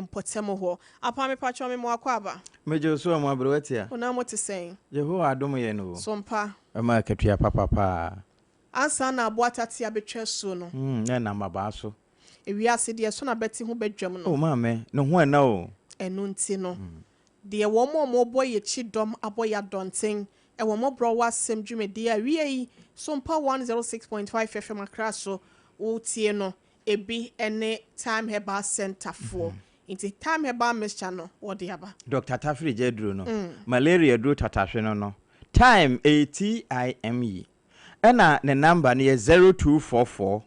mpɔtam hɔ. Apa mepakyɛw me mo akwaaba. Megye wo so ɔmo aberewa tia. Wo nan mo te sɛn? Yehowa adom yɛn o. So mpa. Ɛma akatua papapaa. Ansa na aboa tatea betwa asuo no. Mm, na ɛnam abaa so. Ewiase deɛ ɛso na bɛte ho badwam no. O maame, ne ho ɛna o. Ɛno nti no, deɛ wɔn a wɔbɔ yɛn akyi dɔm abɔ yɛn adɔnten wɔ mmɔborɔwa asɛm dwumadie a awia yi Sompa 106.5 FM Accra so woretie no, ebi ne Thyme Herbal Centre foɔ. Nti Thyme Herbal Mixture no wɔde aba. Doctor Tafiri gya aduro no, malaria aduro tatahwe no no, Thyme ɛyɛ T-I-M-E, ɛna ne number no yɛ 0244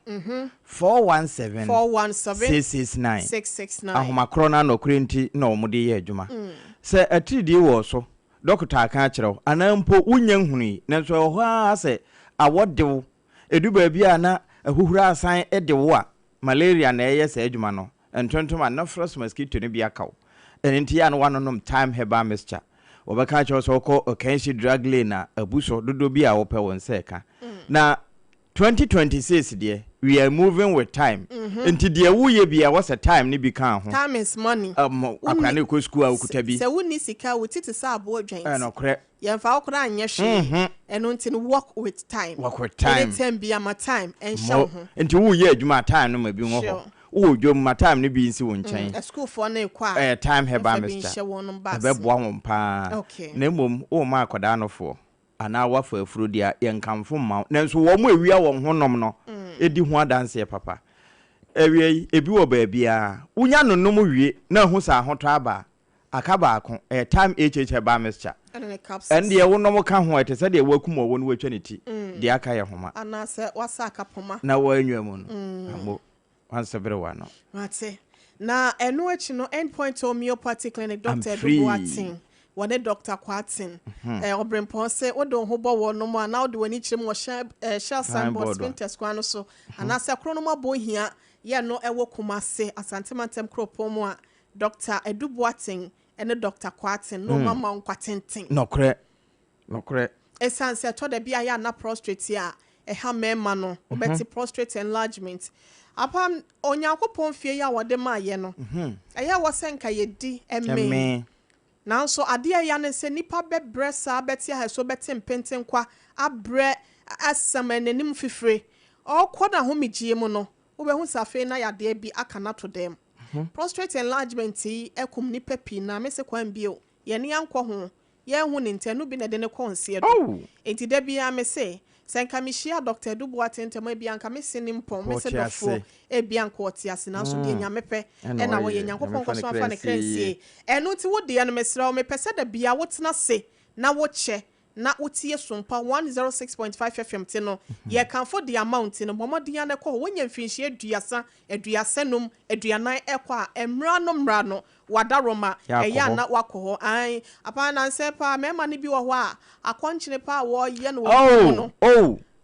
417 417 669. 669. Ahomakorɔ no anɔkorɛ nti na wɔde yɛ adwuma. Sɛ atiridii wɔ so, dɔkota aka akyerɛ wo, anaa mpo wonnya nhunui, nanso ɛwɔ hɔ ara sɛ awɔ de wo, ɛdu baabi a na ahuhuro asan de wo a, malaria na ɛyɛ saa adwuma no. Ntontom Anopheles mosquito no bi aka wo. Ɛno nti yɛ a na woanonom Thyme Herbal Mixture. Wɔbɛka akyerɛ wo sɛ wokɔ Okanshi Drug Lane a abu so dodoɔ bi a wopɛ wo nsa ɛka. Na 2026 deɛ, we are moving with time. Nti deɛ woyɛ biara ɛwɔ sɛ time no bi ka ho. Time is money. Akwadaa no rekɔ sukuu a wokuta bi. Sɛ wonni sika a, wo ti te sɛ aboɔ dwan ti. Nokorɛ. Yɛmfa wo koraa nyɛ hwee. Ɛno nti no work with time. Work with time. Any time biara ma time ɛnhyɛ wo ho. Nti woreyɛ adwuma a time no ma bi nwɔ hɔ. Wowɔ dwam ma time no bi nsi wo nkyɛn. Asukuufoɔ no rekɔ a, Ɛyɛ time herbal mfa bi mixture. nhyɛ wɔn bags mu. Ɛbɛboa wɔn paa. Na mmom worema akwadaa nofoɔ anaa woafa afuro deɛ a, yɛnkamfo mma wo. Nanso wɔn a ɛwia wɔn ho nom no di ho adanseɛ papa. Awiei, ebi wɔ baabiara. Wonya no nom wie na ahu sɛ ahotɔ aba a, Aka baako, ɛyɛ Thyme HH Herbal Mixture. Ɛne ne capsules. Ɛno deɛ wonom ka ho a, ɛte sɛ deɛ woakum ɔwɔ na woatwa ne ti. Deɛ aka yɛ homa. Anaasɛ woasa aka poma. Na woanwa mu no, ammo, wansebere w'ano. Mate. Na ɛno akyi no, End Point Homeopathy Clinic, I'm Dɔkta Adu free. Boateng, wɔne Dɔkta Kwarteng, eh, Ɔberempɔn se wode wo ho bɔ wɔnom a, na wode w'ani kyerɛ mu wɔ Shell, eh, Shell signboard, Signboard a. Spintex kwan no so, anaasɛ Kronom Abohia, yɛ no ɛwɔ Kumase, Asante Mantam Kuropɔn mu a, Dɔkta Adu Boateng ne Dɔkta Kwarteng na wɔn ama wo nkwa tenten. Nokorɛ, nokorɛ. Ɛsiane sɛ ɛtɔ da bi a ɛyɛ a na prostrate a ɛha mmarima no, wobɛte prostrate enlargement. Apa Onyankopɔn fie yi a wɔde maa yɛ no, ɛyɛ a ɛwɔ sɛ nka yɛdi mee. Nanso adeɛ a ɛya ne sɛ nnipa bɛbrɛ saa bɛte ahɛsoɔ bɛte mpentenkwa abrɛ asɛm n'anim fifire. Ɔrekɔ n'ahomegyeɛ mu no, wobɛhu sɛ afei na yadeɛ bi aka no ato dam. Prostrate enlargement yi akum nnipa pii na mese kwan bio, yɛn ani ankɔ ho, yɛanhu no nti ɛno bi na ɛde no kɔ nseɛ do. Enti da biara mese, sɛ nka mehyia Doctor Adu Boateng ntɛm a ebia nka mese ne mpɔn, mese dɔfoɔ, ebia nka ɔte ase nanso deɛ Nyame pɛ na ɔyɛ, Nyankopɔn nkɔ so mfa ne kra nsie. Ɛno nti wo deɛ no mesrɛ wo, mepɛ sɛ da biara wotena ase na wokyɛ na wotie Sompa 106.5 FM te no, yɛkamfo de ama wo nti no, bɔ mmɔden ara na kɔ hɔ. Wonya mfirinhyia aduasa, aduasa num, aduanan ɛkɔ a, mmra no mmra no, w'adaworoma, ɛyɛ a na woakɔ hɔ. Aane, apa nnansa yi paa, mmarima no bi wɔ hɔ a, akɔnkyene paa a wɔyɛ no wɔ mpa mu no.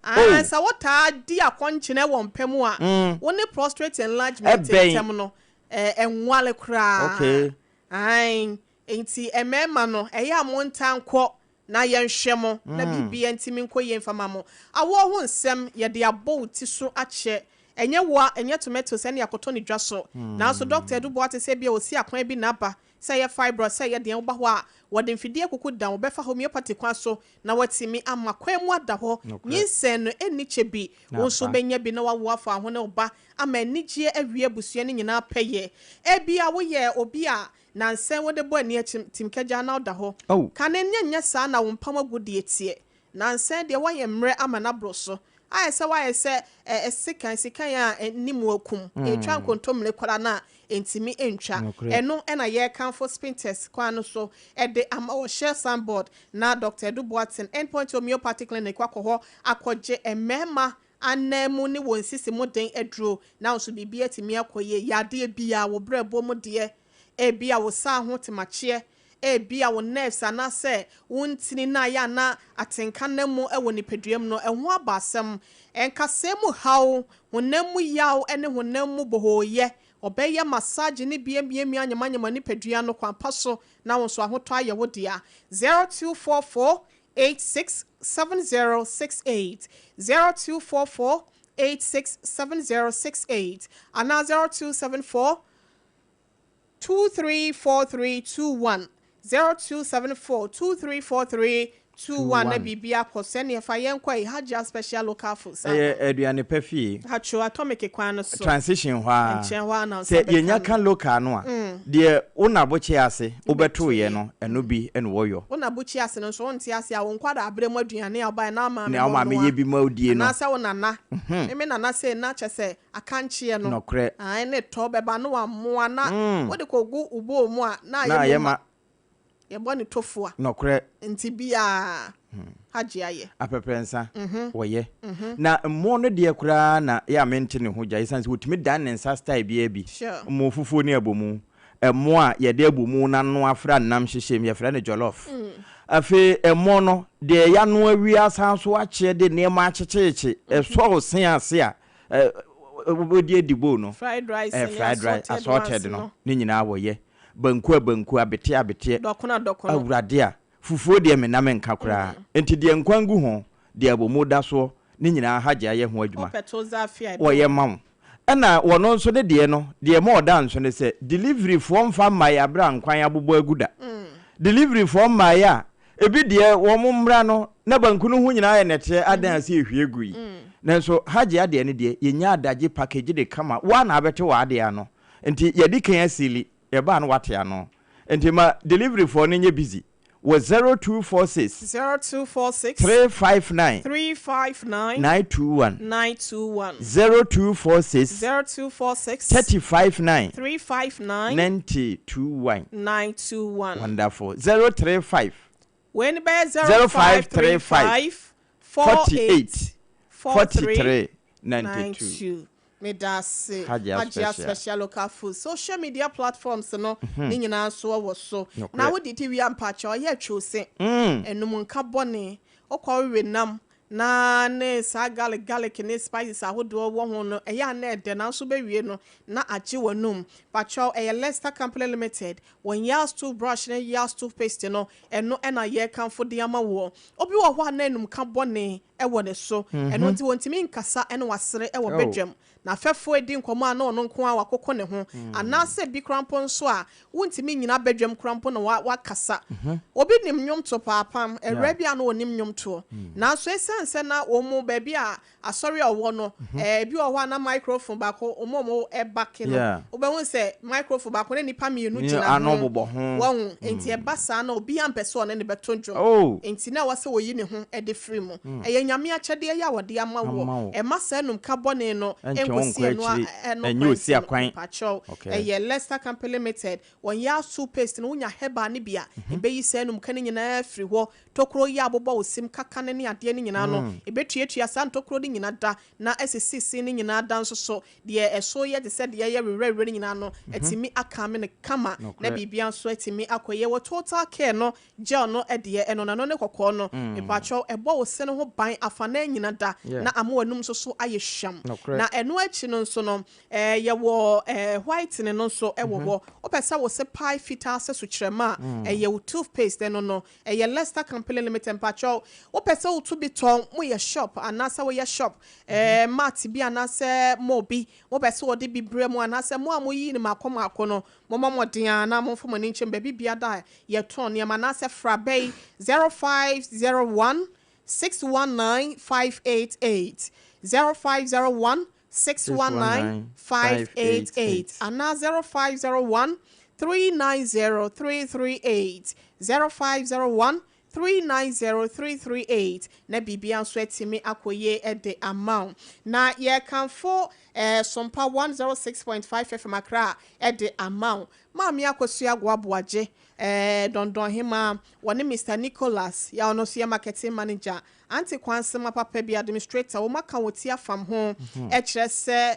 Aane, sɛ wotaa di akɔnkyene wɔ mpa mu a, wo ne prostrate enlargement ntam no, ɛnware koraa. Aane, Enti mmarima no, ɛyɛ a montaa nkɔ na yɛnhwɛ mo na biribiara ntumi nkɔ yie mfa ma mo. Awoɔ ho nsɛm, yɛde abɔ wo ti so akyɛ. Ɛnyɛ wo a, ɛnyɛ tomatoes ɛne akɔtɔ no dwa so. Nanso Dɔkta Adu Boate sɛ ebia ɔsi akwan bi na aba, sɛ ɛyɛ fibroid, sɛ ɛyɛ deɛn, woba hɔ a, wɔde mfidie akuku dan wo bɛfa homeopathy kwan so na woatumi ama kwan mu ada hɔ. Nyinsɛn no ɛnni kyɛ bi, wo nso wobɛnya bi na woawo afa wo ho ne wo ba ama anigyeɛ awie abusua no nyinaa pɛyɛ. Ebia woyɛ obi a Nansɛ wode bɔ ani akyi timkagyaa na woda hɔ. Kane nyɛ nyɛ saa na wo mpam agu deɛ teɛ. Nansɛ deɛ woayɛ mmerɛ ama no aboro so. Ayɛ sɛ woayɛ sɛ ɛ sekan, sekan a ɛnni mu akum. Ɛretwa nkontommire koraa no a ɛntumi ntwa. Ɛno na yɛrekamfo Spintex kwan no so de ama wɔ Shell Signboard na Doctor Adu Boateng Endpoint Homeopathy Clinic wakɔ hɔ akɔgye mmarima ananmu ne wɔn sisi mu den aduro na wo nso biribi atumi akɔ yie. Yadeɛ biara, wo berɛboɔ mu deɛ, ebia wo saa ho temakyeɛ, ebia wo nerves anaasɛ wo ntini no a ɛyɛ a na atenka nam mu wɔ nipadua mu no, ɛho aba asɛm. Nkasɛɛ mu haw, honam mu yaw ne honam mu bohooyɛ, ɔbɛyɛ massage ne bi amiamia anyamanyama nipadua no kwan pa so na wo nso ahotɔ ayɛ wo dea. 0244 86 70 68, 0244 86 70 68 anaa 0274. 234321, 0274 234321 na 21. biribi akɔ sɛneɛ fa yɛnkɔ yi. Hajia Special Local Food sa. Ɛyɛ aduane pa fie. Hatwo Atomic kwan no so. Transition hɔ a. Nkyɛn hɔ a na nsa Sɛ bɛka yɛnya no. ka local no a, deɛ wo nabokye ase wobɛtoeɛ no, ɛno bi ɛna wɔyɔ. Wo na bukyi ase no nso, wonte ase a, wo nkwada aberɛ mu aduane a wobaɛ na ama Nea wo maame yɛ bi ma wodie no. Anaasɛ wo nana, meme nana sei na kyɛ sɛ akankyeɛ no. Ae, ne tɔ bɛba na wammoa na wode kɔgu wo bowl mu a, na Na ayɛ ayɛ mu ma. Ma. Yɛbɔ ne tofu a. Nti biaa Hagye ayɛ. Apɛprɛnsa wɔyɛ na mmoɔ no deɛ koraa na yɛ a mente ne ho gya, ɛsiane sɛ wɔtumi dan ne nsa style biara bi. Mmoɔ fufuo ne abomu, ɛmo a yɛde abomu no ano afra nam hyehyɛ mu, yɛfrɛ no jollof. Afei ɛmo no deɛ yɛano awie asan so akyeɛ de nneɛma akyekyerekye ɛsɔ wo se ase a wobɛdi adi bowl no. Fried rice ne Fried rice assorted assorted ones no no. Ne nyinaa wɔyɛ. Banku a banku, abeteɛ abeteɛ. Dɔkono dɔkono. Awurade a, fufuo deɛ menam nka koraa. Nti deɛ nkwan gu ho, deɛ abomu da soɔ ne nyinaa Hagye ayɛ ho adwuma. Wopɛ to zafi a, Wɔyɛ ma wo. Ɛna wɔno nso ne deɛ no, deɛ ma ɔda nso ne sɛ delivery foɔ mfa mmaeɛ aberɛ a nkwan abobɔ agu da. Delivery foɔ mmaeɛ a, ebi deɛ wɔn mmra no na banku no ho nyinaa yɛ nɛteɛ adan ase ehwie gu yi. Nanso Hagye adeɛ no deɛ, yɛnya adagye package de kama woa na abɛte wɔ adeɛ ano. Nti yɛde kan asili yɛbaa no wate ano. Nti ma delivery foɔ no nyɛ busy wɔ 0246 0246 359 359 921. 921. 0246 0246 359 359 921. 921. Wonderful. 035 Wei no bɛyɛ 0535 0535 48 48 43 43 92. 92. Meda ase. Hajia Hajia Special. Special Local Food, social media platforms no ne nyinaa nso wɔ so. Na wodidi wie ampakyɛ, ɔyɛ atwo se ɛnum nka bɔne wokɔ wewe nam na ne saa garlic garlic ne spices ahodoɔ wɔ ho no, ɛyɛ a na ɛdɛ, nanso bɛwie no na agye w'anum. Pakyɛw, ɛyɛ Leicester Company Limited wɔn Yas toothbrush ne Yas toothpaste no, ɛno ɛna yɛrekamfo de ama woɔ. Obi wɔ hɔ a na enum ka bɔne ɛwɔ ne so, ɛno nti wɔntumi nkasa ɛna wasere ɛwɔ badwam na afɛfoɔ edi nkɔmɔ a, na ɔno nko a wakoko ne ho, anaasɛ bi kora mpo nso a wontumi nyina badwam kora mpo na wakasa. Obi nim nnwomto paapam awura bi a na onim nnwomtoɔ, nanso esiane sɛ na wɔn mu baabi a asɔre a ɔwɔ no, bi wɔ hɔ a na microphone baako wɔn a wɔn ɛbake no, wobɛhu sɛ microphone baako ne nipa mmienu gyina ano ho. Bobɔ ho. Wɔn nti ɛba saa na obi ampɛ sɛ ɔne ne bɛto dwom. Nti na ɛwɔ sɛ wɔyi ne ho de firi mu. Ɛyɛ Nyame akyɛdeɛ yɛ a wɔde ama Ama wɔ. wo. Ɛma saa num ka bɔne no Ɛntwe wo ɛnkɔsi nkɔ ɛno a akyiri. ɛno Ɛnyɛ kwan osi nti no, akwan. mpakyɛw, ɛyɛ Leicester Company Limited wɔn yɛ aso paste no. Wonya herbal ne bi a ɛbɛyi saa num ka no nyinaa firi hɔ. Tokuro yi a abobɔ wo sim kaka ne ne adeɛ no nyinaa no, ɛbɛtuatua saa ntokuro no nyinaa da na ɛsisi si no nyinaa da nso so. Deɛ ɛso yɛ te sɛ deɛ ɛyɛ werɛwerɛ no nyinaa no, ɛtumi akame no kama na biribia nso atumi akɔ yɛ. Wɔ Total Care no gel no deɛ, ɛno na no ne kɔkɔɔ no, mepakyɛw, ɛbɔ wo se no ho ban afa na nyina da na ama w'anum nso so ayɛ hwam. Na ɛno akyi no nso no, yɛwɔ whitening no nso ɛwɔ hɔ. Wopɛ sɛ wo se pae fitaa sɛ sukyerɛma a, ɛyɛ wo toothpaste ɛno no, ɛyɛ Leicester Company Limited. Mpakyɛw, wopɛ sɛ wotu bi tɔn, moyɛ shop anaasɛ woyɛ shop mart bi anaasɛ mall bi, wopɛ sɛ wɔde bi brɛ mu, anaasɛ mo a moyi no maako maako no, mommɔ mmɔden a na momfa mo ani nkyɛn baabi bia da a yɛtɔn nneɛma, anaasɛ fra bɛyi 0501 619 588, 0501 619 588, anaa 0501 390 338, 0501 390 338, na biribia nso atumi akɔyie de ama wo. Na yɛkamfo Sompa 106.5 FM Accra de ama wo. Maame Akosua Agoaboagye, Dɔndɔnhema, wɔne Mr Nicholas yɛ, ɔno nso yɛ marketing manager, Ante Kwansema papa bi, administrator, wɔn aka wɔ ti afam ho. Ɛkyerɛ sɛ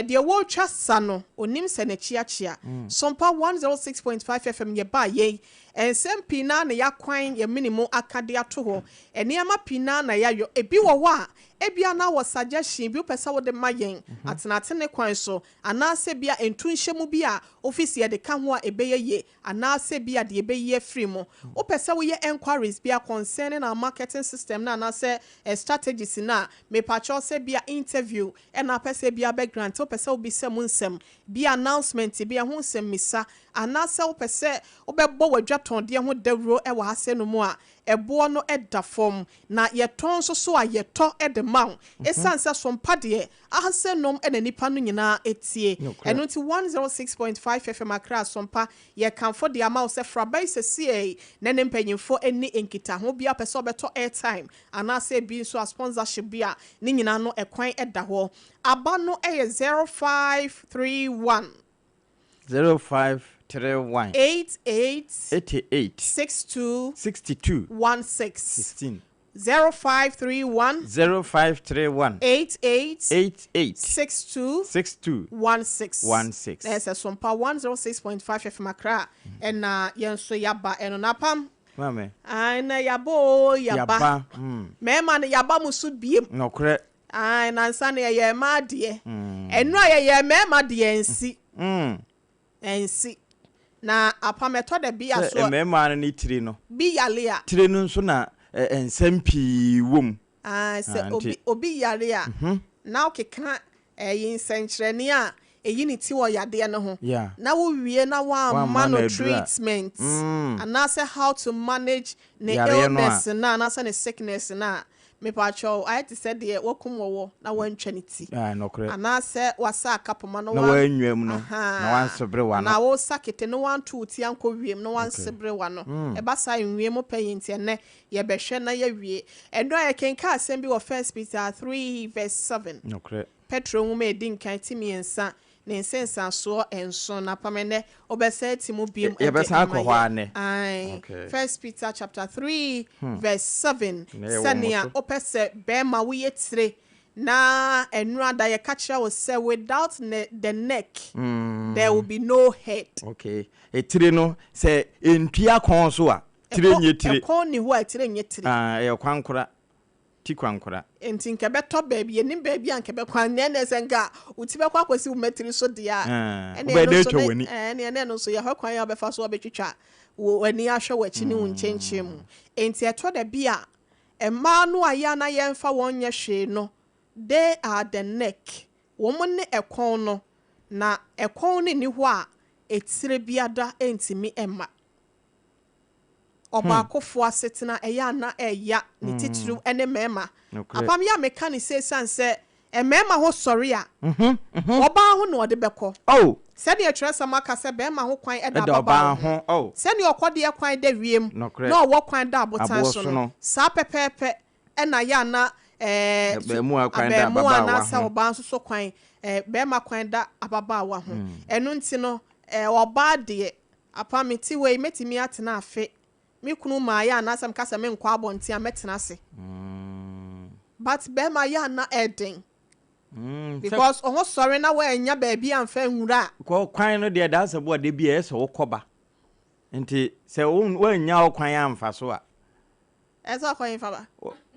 deɛ wɔretwa sa no, onim sɛ n'akyi akyea. Sompa 106.5 FM yɛ baa yɛn nsɛm pii naa na yɛakwan yɛ mene mu aka de ato hɔ. Nneɛma pii naa na yɛayɔ. Ebi wɔ hɔ a Ebia na wɔ suggestion bi wopɛ sɛ wode ma yɛn atenatene kwan so, anaasɛ bia ntu nhyɛmu bi a ofisi yɛde ka ho a ɛbɛyɛ yie, anaasɛ bia deɛ ɛbɛyi afiri mu. Wopɛ sɛ woyɛ enquiries bi a concerning our marketing system no anaasɛ strategies no a, mepakyɛw sɛ bia interview ɛna apɛ sɛ bia bɛ grant, wopɛ sɛ wobisa mu nsɛm bi, announcement bi ɛho nsɛmmisa, anaasɛ wopɛ sɛ wobɛbɔ w'adwatɔndeɛ ho dawuro ɛwɔ ha sɛ no mu a, ɛboɔ no ɛda fam na yɛtɔn nso so a yɛtɔ de ma wo. Ɛsiane sɛ sompa deɛ ahasɛ nom ɛna nipa no nyinaa etie. Ɛno nti 106.5 FM Accra Sompa yɛkamfo de ama wo sɛ fraba yi sɛsiei na ne mpanyimfoɔ ani nkitaho bi a pɛ sɛ ɔbɛtɔ airtime anaasɛ bi nso a sponsorship bi a ne nyinaa no ɛkwan ɛda hɔ. Aba no ɛyɛ 0531 0531 88 88 62 62 16. 16. 0531 0531 88 88 62 62 16. 16. Na ɛsɛ Sompa 106.5 FM Accra ɛna yɛn nso yaba ɛno napam. Maame. Ai, na yaba o, yaba. Yaba. Mmarima no yaba mo so biem. Nokorɛ. Ai, nansa no yɛyɛ mmaa deɛ. Ɛno a yɛyɛ mmarima deɛ nsi. Nsi na apam ɛtɔ da bi a sɛ so mmarima no ne tiri no bi yale a tiri no nso na nsɛm pii wɔ mu. Ai, sɛ Ah, obi obi yale a na ɔkeka ɛyi nsɛnkyerɛnne a ɛyi ne ti wɔ yadeɛ no ho na wowie na woamma Woamma no no aduru a. treatment anaasɛ how to manage ne Yareɛ no a. illness no anaasɛ ne sickness no a, mepakyɛw, ayɛ te sɛ deɛ wakum wɔwɔ na wantwa ne ti Ah, nokorɛ. anaasɛ wasa akapoma no Na woanwia mu no na wansebere w'ano. na wosa kete no wanto wo ti ankɔ wiem na wansebere w'ano. Ɛba saa nwie mu pɛ yi. Nti ɛnɛ yɛbɛhwɛ na yɛwie. Ɛno a yɛkenka asɛm bi wɔ First Peter 3 verse 7. Petro nwoma a ɛdi nkan ti 3 ne nsensansoɔ 7 na pam ɛnɛ wobɛsɛ ti mu biem. Yɛbɛsan akɔ hɔ a nnɛ. Ae. First Peter chapter 3 verse 7. Na ɛwɔ mo Sɛnea so. wopɛ sɛ bɛrima woyɛ tire na ɛnura da yɛka kyerɛ wo sɛ without the neck there will be no head. Okay, etire no sɛ ntua kɔn so a, tire nye tire. Ɛkɔn ni hɔ a tire nye tire. Ah, ɛyɛ kwankora, ti kwankora. Nti nka bɛtɔ baabi yɛnim baabi a nka bɛkɔ anɛ ne sɛ nka wo ti bɛkɔ akɔsi wo mmatiri so deɛ a Ah, ɛne wobɛyɛ ɛno dɛ nso atwa ne w'ani. ɛne ɛno nso yɛhwɛ kwan a wobɛfa so wabɛtwitwa wo w'ani ahwɛ w'akyi ne wo nkyɛnkyɛn mu. Nti ɛtɔ da bi a mmaa no a yɛ a na yɛmfa wɔn nyɛ hwee no, they are the neck, wɔn ne ɛkɔn no, na ɛkɔn no ni hɔ a etire biada ntumi mma. Ɔbaakofoɔ asetena ɛyɛ ana ɛya ne titiriw ne mmarima. Apam yɛ a meka ne sɛ esiane sɛ mmarima ho sɔre a, ɔbaa ho na ɔde bɛkɔ. Oh. Sɛdeɛ twerɛsɛm aka sɛ bɛrima ho kwan ɛda ɛda ababaawa ɔbaa ho, ho. Oh. Sɛdeɛ ɔkɔdeɛ kwan da wiem na ɔwɔ kwan da abotan aboɔ so so no no. Saa pɛpɛɛpɛ ɛna yɛ ana Abɛɛmoa kwan da abɛɛmoa ababaawa anaasɛ ho. ɔbaa nso so kwan bɛrima kwan da ababaawa ho. Ɛno nti no ɔbaa deɛ apam ti wei mɛtumi atena afe me kunu maa yɛ anaasɛ meka sɛ menkɔ abɔnten a mɛtena ase, but bɛrima yɛ ana ɛden because ɔho sɔre na wɔanya baabi amfa nwura a Kɔ kwan no deɛ da sɛ bo a de bi a ɛyɛ sɛ wokɔ ba, nti sɛ woannya wo kwan amfa so a ɛsɛ ɔkɔ yɛn fa ba.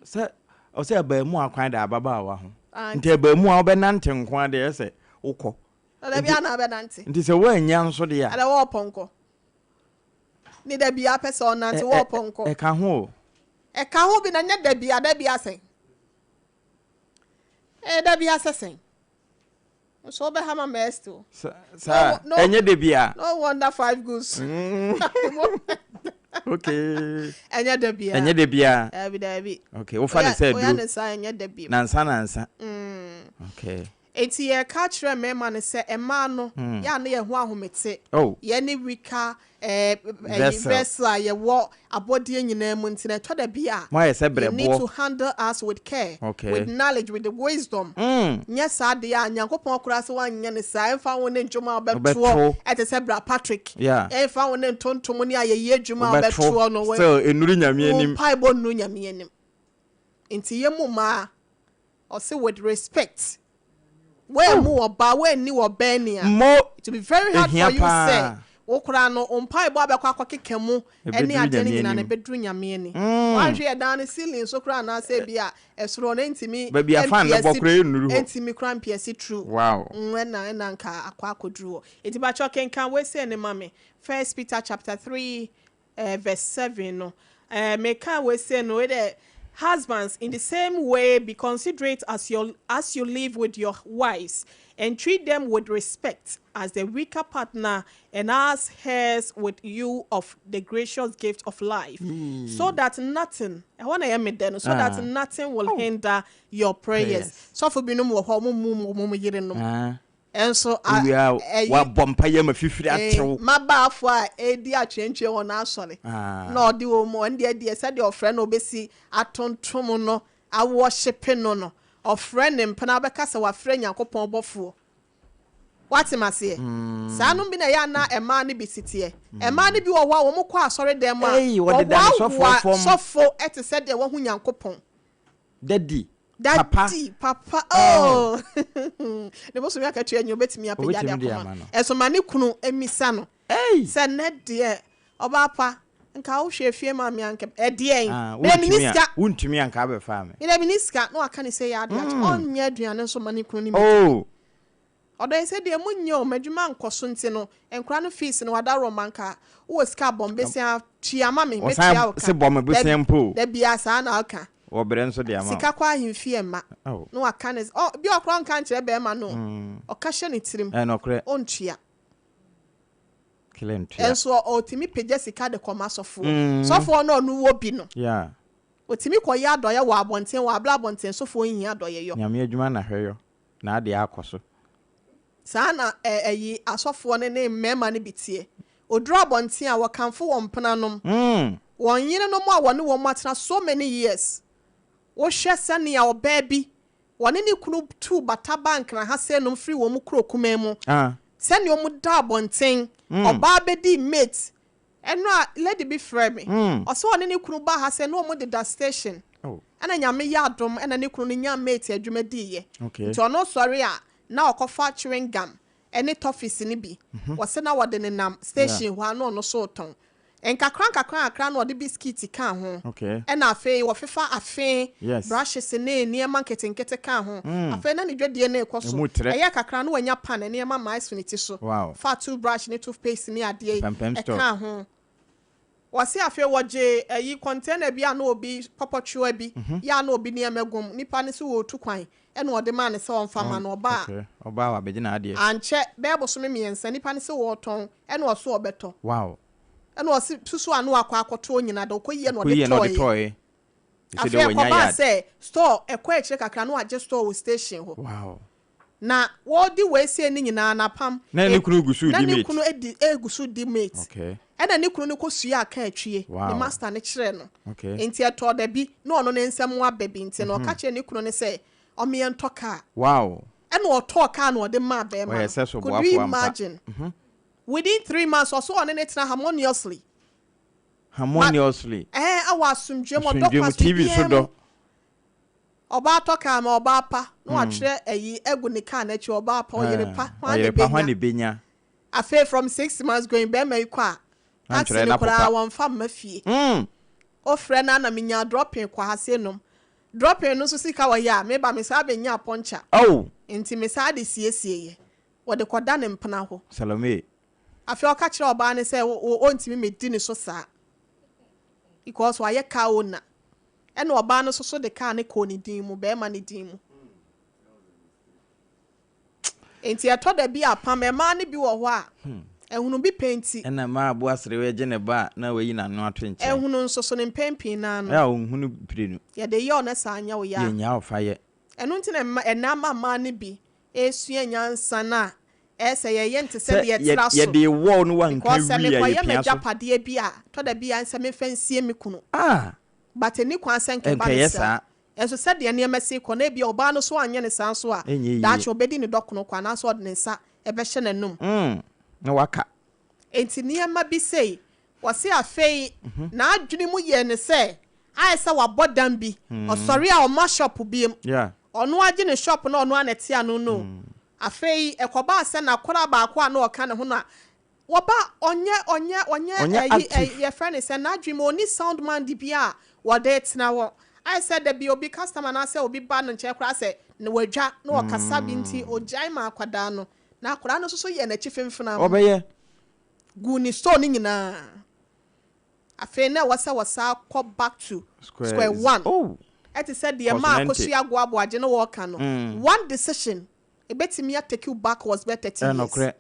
Sɛ ɔsɛ abaamuwa kwan da ababaawa ho. Ah, nti abaamuwa wobɛnante nko a deɛ ɛsɛ wokɔ. Ɛdɛ bi ana abɛnante. Nti sɛ woannya nso deɛ a ɛdɛ wɔɔ pɔnkɔ ne da bi apɛ sɛ ɔnante wɔɔ pɔnkɔ. Ɛka ho o. Ɛka ho bi na nyɛ da bi a da bi asɛn ɛyɛ da bi asɛ sɛn nso wobɛha ma mɛɛsti o. Saa. No, ɛnyɛ de bi a no wonder five goals. Ɛnyɛ da bi a. Ɛnyɛ de bi a. Dabi, dabi. Okay, wofa ne sɛ oya ne aduro saa ɛnyɛ da bi. Nansa nansa, okay. Eti yɛka kyerɛ mmarima no sɛ mmaa no yɛ a ne yɛn ho ahomete. Oh. Yɛne wika ɛɛ Vessel. Vessel a yɛwɔ abɔdeɛ nyinaa mu, nti na ɛtɔ da bi a mo ayɛ sɛ you need to brɛboɔ. handle us with care, with knowledge, with the wisdom. Nyɛ saa deɛ a Nyankopɔn koraa sɛ woanyɛ ne saa ɛmfa wo ne ndwom a wobɛtoɔ Wobɛto. ɛte sɛ bra Patrick Yeah. ɛmfa wo ne ntontom ne ayɛyie adwuma a wobɛto wobɛtoɔ no still ɛnuru Nyame wo anim. mpaebɔ nnuru Nyame anim. Nti yɛmu mmaa ɔse with respect, woammu ɔbaa, woanni ɔbaa ni a mo it will be very hard Ehia for you paa. sɛ Wo koraa no, wo mpaebɔ a bɛkɔ akɔkeka mu ne Ɛbɛduru adeɛ no Nyame nyinaa no, anim. ɛbɛduru Nyame ani. Woanhwɛ yɛ dan no ceiling so koraa anaasɛ ebi a ɛsoro hɔ no, ɛntumi Baabi a fan no bɔ mpiasi, koraa ɛnnuru hɔ. ɛntumi koraa mpiasi true. Wow. Ɛna, ɛna nka akɔ akɔduru hɔ. Enti pakyɛ kenkan wei sei no ma me. First Peter chapter 3 verse 7 no. Meka wei sei no, wei dɛ, Husbands, in the same way, be considerate as, your, as you live with your wives, and treat them with respect as the weaker partner and as heirs with you of the gracious gift of life, so that nothing, ɛhɔ na ɛyɛ me dɛ no, so that nothing will hinder your prayers. Prayers. Sɔfo binom wɔ hɔ, ɔmo mu ɔmo yerenom. Ɛnso a Wowie a ɛyi wabɔ mpaeɛ ma fifiri atew. Mmabaafoɔ a ɛredi atwentwɛn wɔ n'asɔre na ɔde wɔn mu, ɔno deɛ sɛdeɛ ɔfrɛ no obɛsi atontom no, awɔhyepe no, ɔfrɛ ne mpena, bɛka sɛ wafrɛ Nyankopɔn bɔfoɔ. Wate ma seɛ? Saa nom bi na ɛyɛ ana mmaa no bi siteɛ. Mmaa no bi wɔ hɔ a wɔn kɔ asɔre dan mu a Ei, wɔdeda ne sɔfoɔ wɔhoahoa fam. Sɔfo ɛte sɛ deɛ wɔho Nyankopɔn. Daddy, papa. Daddy, papa, oh, ne bosom akatua nyi obetumi apagya de Obetumi de akɔma ama no. Ɛso ma ne kunu emisa no Ei! sɛ nnɛ deɛ, ɔbaa pa, nka wohwɛ fie ma me anka ɛdeɛn? Ah, mede mini wontumi a sika. Wontumi anka abɛfa me. Mede mini sika na waka ne sɛ yɛ ade akyɛ. Ɔnyɛ aduane nso ma ne kunu ne mi. Ɔdɔ yi sɛ deɛ munyɛ o, m'adwuma nkɔ so nti no, nkora no fees no wada rɔ ma nka wowɔ sika bɔ mbesia tua ma me, mɛtua wo Ɔsan ka. se bɔ me bosia mpo. Da bia saa na ɔka. Wɔbrɛ nso de ama wo. Sika kɔ ahemfie mma. Na waka ne ɔ bi ɔkora nka nkyerɛ bɛrima no, ɔka hyɛ ne tirim. Ɛnɔkorɛ. Ɔntua. Kele ntua. Ɛnso ɔtumi pagya sika de kɔma sɔfoɔ. Sɔfoɔ no ɔno wɔ bi no, ɔtumi kɔyɛ adɔyɛ wɔ abɔnten wɔ abla abɔnten sofoɔ nhia adɔyɛ yɔ. Nyame adwuma na hwɛ yɔ na adeɛ akɔ so. Saa na ɛyi asɔfoɔ no ne mmarima no bi teɛ. Oduru abɔnten a, wɔkamfo wɔn mpenanom, wɔn yerenom a wɔne wɔn atena so many years. Wohwɛ sɛnea ɔbaa bi wɔne ne kunu tuu bata bank na ha sɛ firi wɔn kuro kumaa mu, sɛnea wɔn da abɔnten, ɔbaa bɛdi mate. Ɛno a lady bi frɛ me, ɔsɛ ɔne ne kunu ba ha sɛ na wɔn deda station. Ɛna Nyame yɛ adom, ɛna ne kunu no nya mate adwuma diiɛ. Nti ɔno sɔre a, na ɔkɔfa chewing gum ɛne toffees ne bi. Wɔsɛ na wɔde nenam station hɔ a, na ɔno so tɔn nkakra nkakra nkakra, na ɔde biscuit ka ho. Ɛna afei wɔfefa afe brushes ne nneɛma nketenkete ka ho. Afei na ne dwadie no rekɔ so. Emu trɛ. Ɛyɛ kakra na wanya pan nneɛma ma aso ne ti so. Fa toothbrush ne toothpaste ne adeɛ yi Pampam store. ɛka ho. Wɔsi afei wɔgye ɛyi container bi a na obi pɔpɔtwewa bi yɛ a na obi nneɛma gum nipa ne so wɔretu kwan, ɛna ɔde maa ne sɛ ɔmfa ma no ɔbaa. Okay. Ɔbaa wa bɛgye n'adeɛ. Ankyɛ bɛɛ bosome 3 nipa ne sɛ wɔretɔn, ɛna ɔso ɔbɛtɔ. Ɛna ɔsi susu ano akɔ akɔtɔ nyina de ɔkɔ yie na Kɔ yie ɔde na ɔde tɔɔyɛ. tɔɔɛ. Sɛ deɛ Afei wanya ɛkɔbaa yard. sɛ store ɛkɔ akyire kakra na wagye store wɔ station hɔ. Na wɔde wɔasie ne nyinaa napam. Na ne kunu gu so na di ne mate. kunu edi egu so di mate. Ɛna ne kunu no kɔ sua aka atwie. Ne master ne kyerɛ no. Nti ɛtɔ da bi na ɔno ne nsɛm aba bi nti na ɔka kyerɛ ne kunu ne sɛ ɔmeɛ ntɔ kaa. Ɛna ɔtɔɔ kaa na ɔde maa bɛrima Ɔyɛ no. sɛ so Could you boafoɔ ampa. imagine? Within 3 months, ɔso ɔne ne tena harmoniously. Harmoniously. Ɛɛ, awɔ asomdwe mu, ɔdɔ Asomdwe mu kwan so TV so biara mu. dɔ. Ɔbaa tɔ kaa ma ɔbaa pa na watwerɛ ɛyi agu ne kaa n'akyi, ɔbaa pa, ɔyere pa, hwan na Ɔyere pa, hwan ebenya? na ebenya? Afei from 6 months going, bɛrima yi kɔ a, taxi Antwerɛ no na koraa popa. wɔmfa mma fie. Ofrɛ no ana menya dropping kɔ ha se nom dropping no nso sika wɔyɛ a meba me saa bɛnya puncture. Nti me saa de siesie yɛ wɔde kɔda ne mpena hɔ. Salome. Afei ɔka kyerɛ ɔbaa no sɛ ɔntumi mɛdi ne so saa because wayɛ car owner. Ɛna ɔbaa no nso so de car ne kɔɔ ne din mu, bɛrima ne din mu. Nti ɛtɔ da bi apam mmaa no bi wɔ hɔ a ɛhunu bi pɛ nti. Ɛna maa aboa serew gye ne ba a, na wayi n'ano ato nkyɛn. Ɛhunu nso so ne mpɛn pii naa no. Ɛyɛ a ɔnhunu pire no. Yɛde yɛ ɔno saa nyɛ wo ya. Yɛnya ɔfa yɛ. Ɛno nti na ɛnɛ ama mmaa no bi esua nyansa no a ɛsɛ yɛyɛ nte sɛ deɛ ɛtra so. Yɛde wɔɔ no wanka Because sɛ wie a mekɔyɛ yɛpia so. m'agyapadeɛ bi a, tɔ da bi a nsɛ memfa nsie me kunu. But ɛni kwan sɛ nkɛba ne Nkɛyɛ saa. saa. Ɛnso sɛdeɛ nneɛma si kɔ na ebi ɔbaa no so anyɛ ne saa nso a, Ɛnyɛ yie. daakye ɔbɛdi ne dɔkono kɔ anaasɛ ɔde ne nsa ɛbɛhyɛ n'anum. Na waka. Nti nneɛma bi sei wɔse afei n'adwene mu yɛ ne sɛ ayɛ sɛ wabɔ dan bi, ɔsɔre a ɔma shop biem. Ɔno agye ne shop na ɔno ana ɛte ano no. Afei ɛkɔbaa sɛ n'akɔla baako a na ɔka ne ho no a Wɔba ɔnyɛ ɔnyɛ ɔnyɛ Ɔnyɛ ɛyi active. ɛyi yɛfrɛ no sɛ n'adwene mu ɔnni sound mind bi a wɔde tena hɔ. Ayɛ sɛ da bi obi customer anaasɛ obi ba no nkyɛn koraa sɛ na wadwa na ɔkasa bi nti ɔgyae ma akwadaa no na akwadaa no nso so yɛ n'akyi femfenam Ɔbɛyɛ. gu ne store no nyinaa. Afei na ɛwɔ sɛ wɔsan kɔ back to Square square one. Oh. Ɛte sɛ deɛ maa Kɔsonante. Akosua Agoaboagye no wɔreka no. One decision ebetumi atake you backwards bɛyɛ 30 years. Ɛnokorɛ.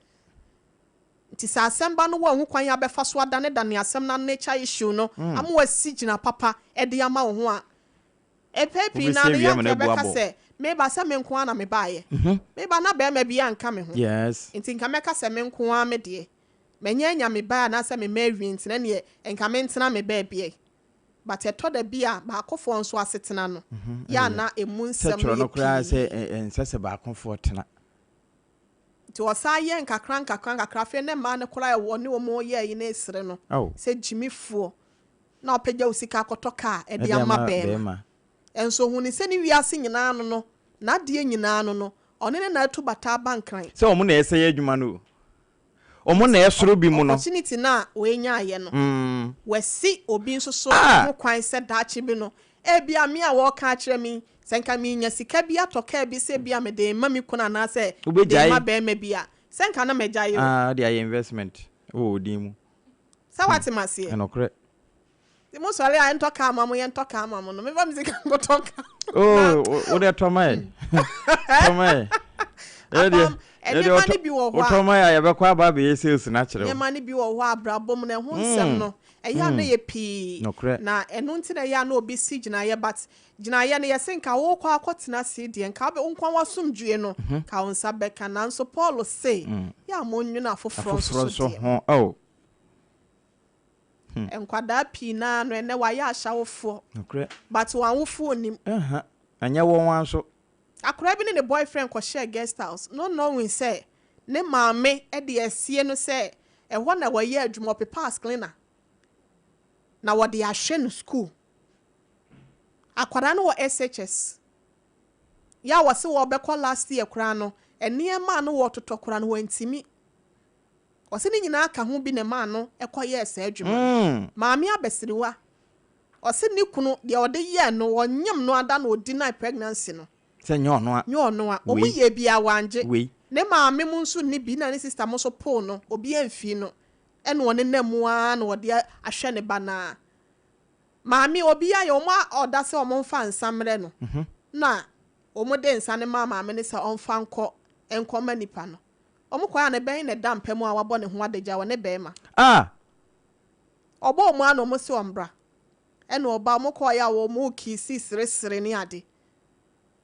Nti sɛ asɛm ba no wɔ ho kwan a bɛfa so adanedane asɛm no nature issue no ama wasi gyina papa de ama wo ho a, mpɛn pii naa no Wobɛsi yɛ awia ma no anka abu ɛbɛka abɔ. sɛ meba sɛ me nko ara na mebaeɛ. Meba na barima bi anka me ho. Nti nka mɛka sɛ me nko ara me deɛ manya anya me ba anaasɛ me mma awie nti na neɛ nka mentena me baabi ɛ. But ɛtɔ da bi a baakofoɔ nso asetena no yɛ a na ɛmu Sɛ nsɛm no twerɛ no yɛ koraa pii. sɛ ɛnsɛ sɛ baakofoɔ tena. Nti ɔsan yɛɛ nkakra nkakra nkakra afei na mmaa no koraa a ɔne wɔn yɛɛ yi no resere no sɛ gyimifoɔ na ɔpɛgya wo sika akɔtɔ kaa de ama bɛɛma. Nso ɔhunuu sɛ ne wiase nyinaa no no, n'adeɛ nyinaa no no, ɔne ne na atu bata aba Nkran. Sɛ wɔn na ɛsɛe adwuma no o, wɔn na ɛsoro bi mu no. Opportunity no a wei nyaeɛ no, wasi obi nso so ho kwan sɛ daakye bi no, Ebia me a wɔreka akyerɛ me yi, sɛ anka merenya sika bi atɔ kaa bi sɛ ebia mede rema me kunu anaasɛ mede rema barima bi a, sɛ anka na magyae o. Ah, wode ayɛ investment wɔ wo din mu. Sɛ woate me aseɛ? Ɛnokorɛ. Nti mosɔre a yɛntɔ kaa ma mo, yɛntɔ kaa ma mo no, memfa me sika nkɔtɔ kaa. Oh, wo deɛ tɔ ma yɛ. Tɔ ma yɛ. Apam, nneɛma no bi wɔ hɔ a. Wotɔ ma yɛ a, yɛbɛkɔ aba abɛyɛ sales no akyerɛ wo. Nneɛma no bi wɔ hɔ a, abrabɔ mu no, ɛho nsɛm no, ɛyɛ a na ɛyɛ pii. Nokorɛ. Na ɛno nti na ɛyɛ a na obi si gyinaeɛ but gyinaeɛ no yɛse nka wokɔ akɔtena ase deɛ nka wo nko ara w'asomdwoeɛ no nka wo nsa bɛka nanso Paul se yɛ a monnwene afoforɔ nso Afoforɔ so nso deɛ. ho oh. Nkwadaa pii no ara no ɛnnɛ wɔayɛ ahyɛwofoɔ Nokorɛ. but wɔn awofoɔ nnim. Ɛha, ɛnyɛ wɔn ara nso. Akwadaa bi ne ne boyfriend kɔhyɛɛ guest house not knowing sɛ ne maame de asie no sɛ ɛhɔ na wɔyɛ adwuma, ɔpepa as cleaner na wɔde ahwɛ no school. Akwadaa no wɔ SHS. Yɛ a wɔse wɔbɛkɔ last year koraa no, nneɛma a no wɔtotɔ koraa no wɔantumi. Ɔse ne nyinaa ka ho bi na ɛmaa no kɔyɛɛ saa adwuma no. Maame abasiriwa, ɔse ne kunu deɛ ɔde yɛɛ no, ɔnyem no ada na ɔdeny pregnancy no. Sɛ nyɛ ɔno a. Nyɛ ɔno a. Wɔn Wei. yɛɛ biaa wangye. Wei. Ne maame mo nso nni bi na ne sister mo nso poo no, obiaa mfii no. Ɛna ɔnenam mu ara na ɔde ahwɛ ne ba no ara. Maame, obiaa yɛ wɔn a ɔda sɛ wɔn mfa nsa mmerɛ no, na wɔn de nsa no maa maame no sɛ ɔmfa nkɔ nkɔma nipa no. Wɔn kɔɛ a ne bɛn na ɛda mpa mu a wabɔ ne ho adagya, ɔne bɛɛma. Ah! Ɔbɔɔ mu ara na wɔn se ɔmbra. Ɛna ɔba, wɔn kɔɔeɛ a wɔn kiisi seresere ne ade.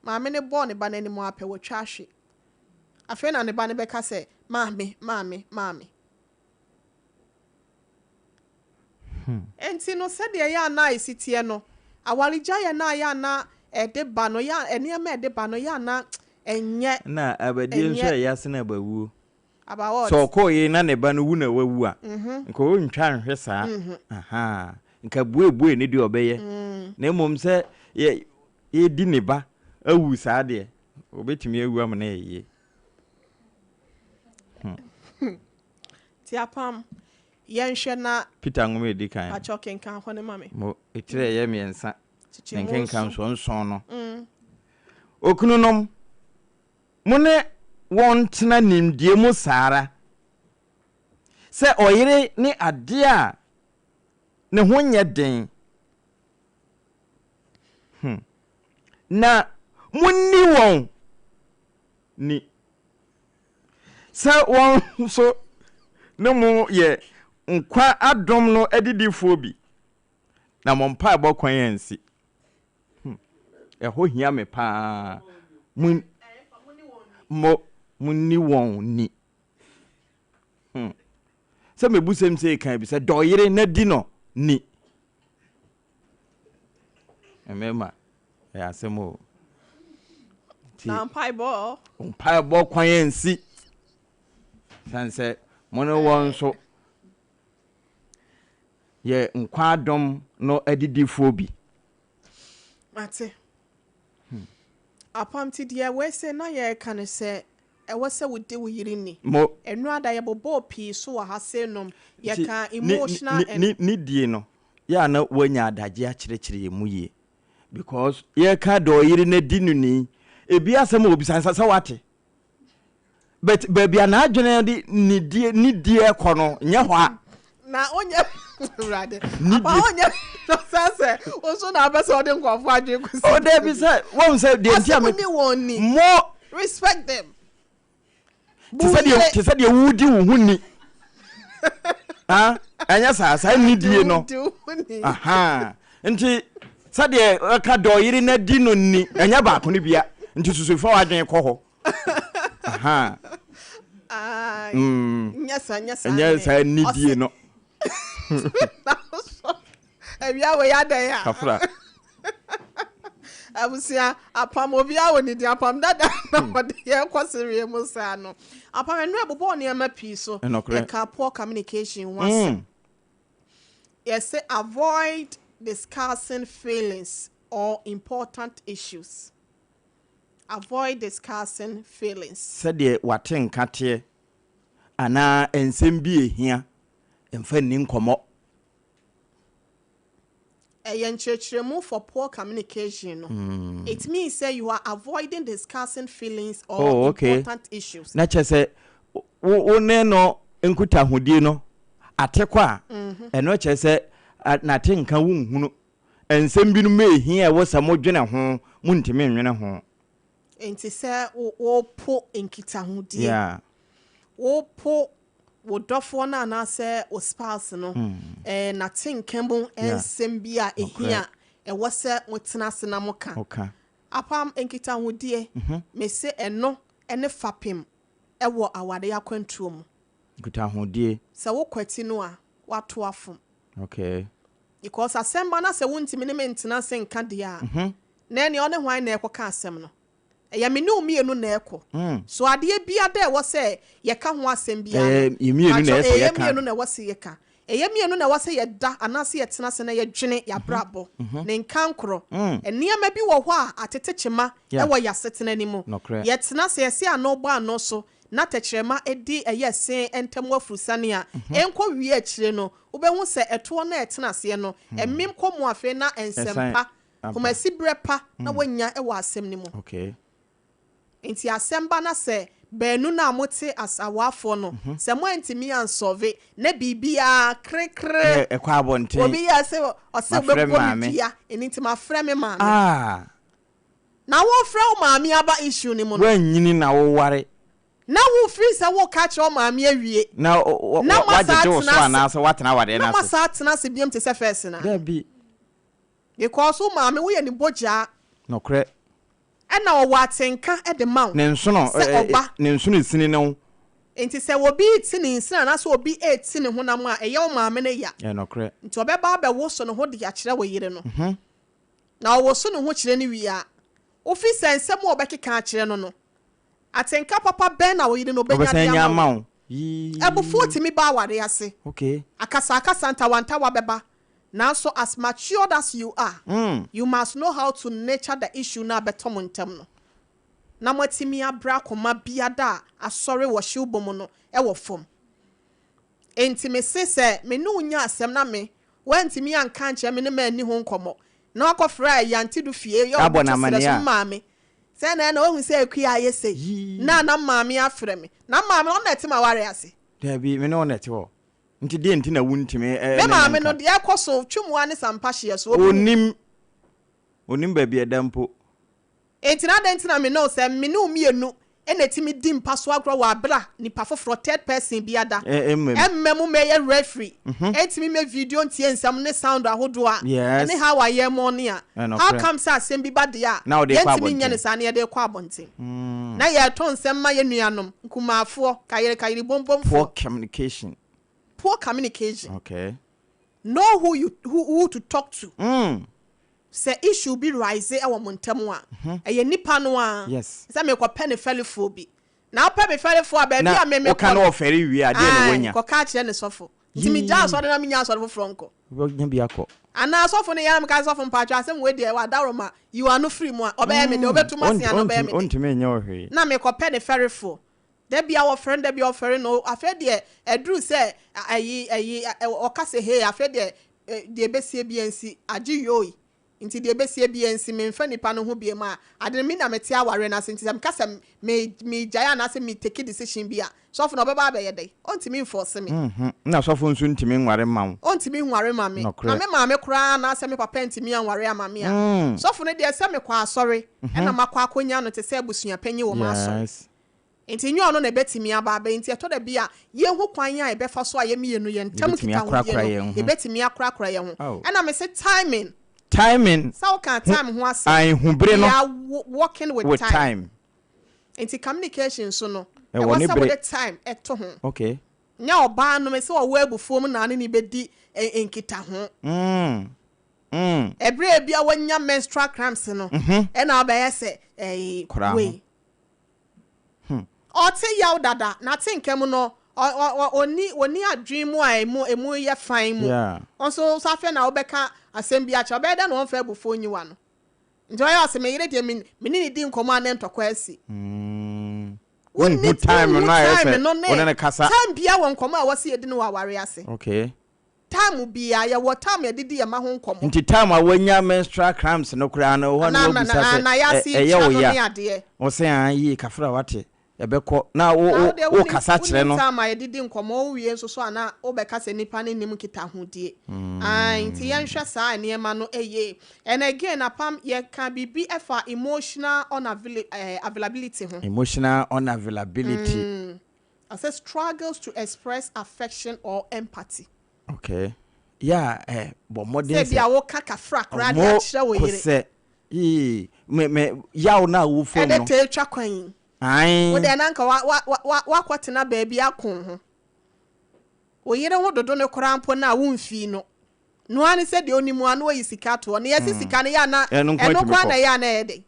Maame no bɔɔ ne ba no anim ara pɛ, watwa ahwe. Afei na ne ba no bɛka sɛ, Maame, maame, maame. Enti no, sɛdeɛ ɛyɛ a na ɛsi teɛ no, awaregyaeɛ no a ɛyɛ a na ɛde ba no, ɛyɛ a nneɛma a ɛde ba no, ɛyɛ a na ɛnyɛ, Na abadie nso ɛnyɛ. ɛya sene abawuo. About what? Sɛ ɔkɔɔye na ne ba no wu na wawu a, nka ɔntwa nhwe saa. Ahaa. Nka buebue ne deɛ ɔbɛyɛ. Na mmom sɛ yɛ, yɛdi ne ba awu saa deɛ, ɔbɛtumi awu ama no ayɛ yie. Nti apam, yɛnhwɛ na. Peter nwoma a ɛdi kan. Pakyɛw kenkan hɔ no ma me. Mo, etire a ɛyɛ mmiɛnsa, ne Kyekyɛmu nkenkan nson. nso nson no. Okununom, mo ne wɔn ntena nimdeɛ mu saa ara, sɛ ɔyere ne adeɛ a ne ho nyɛ den, hmm, na monni wɔn ni, sɛ wɔn nso ne mo yɛ nkwa adom no adidifoɔ bi, na mo mpaebɔ kwan ansi. Hmm. Ɛhɔ hia me paa. Mo, mo, monni wɔn ni. Hmm. Sɛ mebusɛm sɛ kan bi sɛ dɔ yere na di no ni. Mmarima, ɛyɛ asɛm o. Nti, Na mpaebɔ. Mpaebɔ kwan ansi. Sane sɛ mo ne wɔn nso yɛ nkwa adom no adidifoɔ bi. Mate. Apam ti deɛ wei se na yɛreka no sɛ. Ɛwɔ sɛ wodi wo yere ni. Mo. Ɛno ada yɛbobɔɔ pii so wɔ ha sei nom. Nti Yɛkaa ne emotional ne and. ne ne die no yɛ a na woanya adagye akyerɛkyerɛ yɛn mu yie because yɛka dɔ ɔyere na di no ni ebi asɛm a obisa nsa sɛ wate but baabi a n'adwene de ne die ne die kɔ no nyɛ hɔ a. Na onyɛ awurade Ne apa die. onyɛ sɛ sɛ wo nso na apɛ sɛ ɔde nkurɔfoɔ adwene kɔsi Oh dabi sɛ wɔn sɛ deɛ nti a Ɔse me mo ne wɔn ni. mo Respect them. te sɛ deɛ te sɛ deɛ wodi wo ho ni ah ɛnyɛ saa saa nidie no aha nti sɛdeɛ ɛka dɔyere na di no ni ɛnyɛ baako no bia nti susufa w'adwene kɔ hɔ aha mm nyɛ saa nyɛ saa ɛnyɛ saa nidie no Awia wei adɛn a. Kafra. Abusua apam obiara wɔ ne din apam dada na hmm. ɔde yɛn kɔ sereɛ mu saa no. Apam ɛno ɛbobɔ nneɛma pii so. Yɛka poor communication ho asɛm. Yɛsɛ avoid discussing feelings or important issues. Avoid discussing feelings. Sɛdeɛ wate nka teɛ anaa nsɛm bi ehia mfa nni nkɔmmɔ. Ɛyɛ nkyerɛkyerɛmu for poor communication no. It means sɛ you are avoiding discussing feelings or Oh, okay. important issues. Na kyerɛ sɛ wo wo ne no nkutahodie no ate kɔ a, ɛno kyerɛ sɛ n'ate nka wonhunu. Nsɛm binom ɛhia a ɛwɔ sɛ modwene ho, montumi nnwene ho. Nti sɛ wo wopo nkitahodie, Yeah. wopo wo dɔfoɔ no anaasɛ wo spouse no eh, n'atenka mu nsɛm bi a ɛhia a ɛwɔ sɛ motena ase na moka. Ɔka. Apam nkitahodie, mese ɛno ne fapem ɛwɔ awareɛ akwantuo mu. Nkitahodie. Sɛ wokwati no a, woato afom. Okay. Because asɛm ba na sɛ wontumi ne me ntena ase nka deɛ a, na ɛneɛ ɔne hwan na ɛkɔka asɛm no? Ɛyɛ me ne wo mmienu na ɛkɔ. So adeɛ bia da ɛwɔ sɛ yɛka ho asɛm biara no, Ɛyɛ mmienu na ɛsɛ ɛyɛ yɛka. mmienu na ɛwɔ sɛ yɛka. Ɛyɛ mmienu na ɛwɔ sɛ yɛda anaasɛ yɛtena ase na yɛdwene yɛabrabɔ. Ne nka nkorɔ. Nneɛma bi wɔ hɔ a atete kyema ɛwɔ yɛasetena no mu. Nokorɛ. Yɛtena ase yɛse ano bɔ ano so na tɛkyerɛma di ɛyɛ se ntam afurusane a ɛnkɔ wie akyire no, wobɛhu sɛ ɛtoɔ na ɛtena aseɛ no, ɛmem kɔ mu afei na nsɛmpa, pomasi berɛ pa na woanya wɔ asɛm no mu. Okay. Nti asɛm ba na sɛ baanu no a mote asawafoɔ no, sɛ moantumi ansɔve na biribiara krekre. Ɛkɔ abɔnten. Obi yɛ sɛ ɔsɛ Mafrɛ wobɛbɔ me maame. dua, ɛno nti mafrɛ me maame. Ah. Na wofrɛ wo maame aba issue no mu no. Woanyini na woware. Na wofiri sɛ woka kyerɛ wo maame awie. Na Na moasa wagyegye wo so atena ase. anaasɛ woatena awareɛ Na no ase. moasa atena ase biom te sɛ first na. Dabi. Because wo maame woyɛ ne bogyaa. Nokorɛ. Ɛna ɔwɔ atenka de ma wo. Ne nsono Sɛ ɔba. ne nsono sini ne wo. Nti sɛ obi ti ne nsini anaasɛ obi eti ne honam a ɛyɛ wo maame no ya. Ɛyɛ nokorɛ. Nti ɔbɛba abɛwoso ne ho de akyerɛ wo yere no. Na ɔwoso ne ho kyerɛ no wie a, wofi sɛ nsɛm a ɔbɛkeka akyerɛ no no, atenka papa bɛn na wo yere no ɔbɛnya Ɔbɛsan de anya ama ama wo. wo. Yii. Abufuo tumi ba aware ase. Okay. Akasakasa ntawantawa bɛba. Nanso as matured as you are, you must know how to nurture the issue na abɛtɔ mo ntam no. Na moatumi abrɛ akoma biada a asɔre wɔ hyewbɔ mu no ɛwɔ fam. Enti me se sɛ me ne wo nya asɛm na me woantumi anka nkyerɛ me ne ma ani ho nkɔmmɔ na wakɔfrɛ a yante do fie yɛ Abɔ ɔmo to serɛ n'amanneɛ so a. maame sɛ na ɛna wahu sɛ akua ayɛ sei Yii. na na maame afrɛ me na maame ɔno na ɛte ma ware ase. Dabi, me ne wo na ɛte hɔ. Nti deɛ nti na wontumi Me ne ne maame no nka. deɛ ɛkɔ so twemua ne sampa hyeɛ so obi hu. Onim. Onim baabi ɛda mpo. Enti na adɛn nti na me ne wo sɛ me ne wo mmienu ɛna ɛtumi di mpa so agorɔ wɔ abere a nipa foforɔ third person bi ada Ɛmma mu. ɛmma mu mɛyɛ referee ɛntumi mɛ video ntie nsɛm ne sound ahodoɔ a Yes. ɛne how a yɛmmɔ ne a Ɛnokorɛ. how come sɛ asɛm bi ba deɛ a Na wode kɔ yɛntumi nyɛ abɔnten. ne saa na yɛde kɔ abɔnten na yɛto nsɛm ma yɛn nuanom nkumaafoɔ kayere kayere bombomfoɔ. Poor communication. Poor communication. Okay. Know who you who to talk to. Sɛ issue bi rise ɛwɔ mo ntam a, ɛyɛ nipa no a. Yes. Sɛ mekɔpɛ ne fɛlifoɔ bi. Na wopɛ me fɛlifoɔ a baabi Na a me mekɔ woka no. na ɔfɛre wie a, deɛ na Ae, wanya. kɔka akyerɛ ne sɔfo. Nti megya asɔre na menya asɔre foforɔ nkɔ. Wobɛnya bi akɔ. Anaa asɔfo no yɛ meka sɔfo mpaatwa asɛm wei deɛ wadaworo yi w'ano firi mu a ɔbɛyɛ me de ɔbɛtu ma se ana ɔbɛyɛ me de. Ɔntumi nyɛ wo hwee. Na mekɔpɛ ne fɛrifoɔ. Da bia wɔfrɛ no, da bia wɔfrɛ no, afei deɛ ɛduru sɛ ayi ayi ɔka sɛ hei afei deɛ deɛ ɛbɛsie biara nsi, agye yoi, nti deɛ ɛbɛsie biara nsi, memfa nipa no ho biom a, ade no me na mete awareɛ no ase nti sɛ meka sɛ me megyae anaasɛ me take decision bi a, sɔfo no ɔbɛba abɛyɛ dɛn? Ɔntumi nfɔɔse me. Mhm, na sɔfo nso ntumi nware mma wo. Ɔntumi nware mma me. Na Nokorɛ. me maame koraa anaasɛ me papa antumi anware amma me a, sɔfo no deɛ sɛ mekɔ asɔre ɛna makɔ akɔnya no te sɛ abusuapanyin wɔ m'asɔre. Yes. Enti ɛnyɛ ɔno na ɛbɛtumi aba abɛyɛ. Enti ɛtɔ da bi a, yɛnhu kwan a yɛbɛfa so a yɛn mmienu, yɛn ntam Yɛbɛtumi nkitahodie akorakora no, yɛn ho. yɛbɛtumi akorakora yɛn ho. Oh. Ɛna mese timing. Timing. Sɛ wokaa Ho, time ho asɛm. ae, hu bere We no. are working with With time. time. Enti communication nso no, Ɛwɔ ɛwɔ ne sɛ bere. wode time to ho. Okay. Nyɛ ɔbaa no, mese ɔwɔ abufuo mu na ne ne bɛdi nkitaho. Ɛberɛ a ebia wanya menstrual cramps no, ɛna wobɛyɛ sɛ ɛɛ, Kora ho. wei. Ɔte yaw dada, n'atenka mu no, ɔnni ɔnni adwene mu a emu emu yɛ fann mu. Wo nso so afei na wobɛka asɛm bi akyerɛ, ɔbɛyɛ dɛn na ɔmfa abufuo nyi w'ano? Nti ɔyɛ ɔse, me yere deɛ me me ne no di nkɔmmɔ a ne ntɔkwa asi. Wonni Wonhu time wonhu no a ɛyɛ time sɛ no wo ne ne no kasa. time biara wɔ nkɔmmɔ a ɛwɔ sɛ yɛdi no wɔ awareɛ ase. Okay. Time biara, yɛwɔ time a yɛde di yɛn mma ho nkɔmmɔ. Nti time a wanya menstrual cramps no koraa no, ɛhɔ na Anaa wabisa sɛ, na yɛase ɛyɛ retwa wo no ya? ne adeɛ. Ɔse aah yie kafra wate, ɛbɛkɔ. Na wo Na wo wo deɛ wonim wokasa kyerɛ wonim no. time a yɛde di nkɔmmɔ, wowie nso so a na wobɛka sɛ nipa no nnim nkitahodie. Ae, nti yɛnhwɛ saa nneɛma no yie. And again Apam, yɛka biribi fa emotional unavail eh, availability ho. Emotional unavailability. Ɔsɛ struggles to express affection or empathy. Okay. Yeah, eh, bɔ mmɔden Sɛ sɛ. ebia woka kafra koraa de akyerɛ wo Ɔmo yere. sɛ, ee, me me yaw no a wofam Ɛde no. taa twa kwan yi. Ae. Wo deɛ na anka wa wa wa wakɔtena baabi ako wo ho. Wo yere ho dodo no koraa mpo no a womfii no. No ara ne sɛ deɛ onim a na wayi sika ato hɔ. Na yɛse sika no yɛ a na Ɛno nko ɛno atumi koraa kɔ. na ɛyɛ a na ɛyɛ dɛn.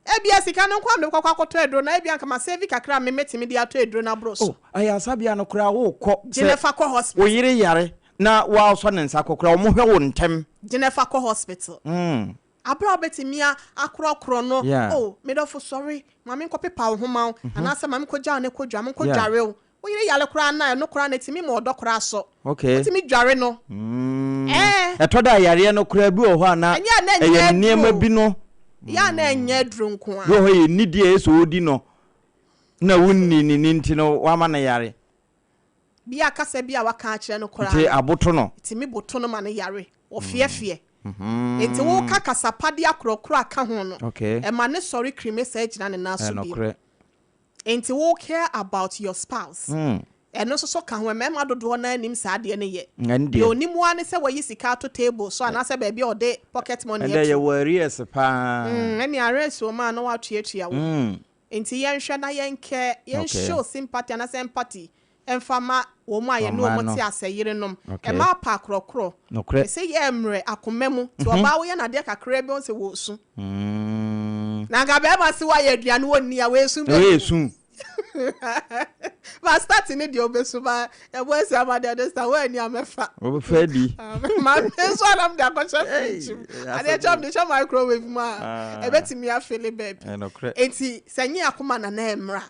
Ebia sika no nko ara na mede bɛkɔ akɔtɔ aduro no, ebia anka masave kakra a me mɛtumi de atɔ aduro no aboro so. Oh, ayaresabea no koraa wokɔ Gye na sɛ fa kɔ wo hospital. yere yare na woasɔ ne nsa kɔ koraa, wɔhwɛ wo ntɛm. Gye na fa kɔ hospital. Aberɛ a wobɛtumi a akorɔkorɔ no, Yeah. oh, me dɔfo sɔre, ma menkɔpepa wo ho ma wo, anaasɛ ma menkɔgya wo na kɔdwa, menkɔ Yeah. dware wo. Wo yere yare koraa no a, ɛno koraa no ɛtumi ma ɔdɔ koraa sɔ. Okay. Wotumi dware no. Ɛɛ. Ɛtɔ da a yareɛ no koraa bi wɔ hɔ a na Ɛnyɛ a na ɛnyɛ ɛyɛ nneɛma aduro. bi no. Ɛyɛ a na ɛnyɛ aduro nko ara. Bi wɔ hɔ yɛ nidi a ɛyɛ sɛ ɔdi no na wonni ne ni nti no wama no yare. Bi a kasa bi a waka akyerɛ no koraa Nti no, aboto no. ɛtumi boto no ma no yare. Ɔfeɛfeɛ. Nti woka kasa pa de akorɔkorɔ aka ho no, Okay. ɛma ne sɔre kirime saa gyina ne nan so bio. Ɛnokorɛ. Nti wo care about your spouse. Ɛno nso so ka ho. Mmarima dodoɔ no ara nim saa adeɛ no yɛ. Ɛno Deɛ deɛ. ɔnim ara ne sɛ wayi sika ato table so anaasɛ baabi a ɔde pocket money Ɛndɛ ato. yɛwɔ arrears paa. Ɛne arrears wɔ mu a na watuatua wo. Nti yɛnhwɛ na yɛn care, yɛn show sympathy anaasɛ empathy ɛmfa ma wɔn a yɛne Ɔmaa wɔn no. te asɛ yerenom. Okay. Ɛma apa akorɔkorɔ. Nokorɛ. Mese yɛ mmerɛ akoma mu. Nti ɔbaa woyɛ no adeɛ kakraa bi wohu sɛ wɔresu. Na anka bɛrima se woayɛ aduane wɔnni a wɔresu Na wɔyɛ su. Ma start ne deɛ ɔbɛsu ba ɛbɔ asi ama deɛ this time wɔanni a mɛfa. Wɔbɛfa adi. Ma me nso anam de akɔhyɛ fridge mu. Adeɛ kyɛ mede hyɛ microwave mu a ɛbɛtumi afele baabi. Ɛnokorɛ. Enti sɛ nye akoma na na ɛmmra.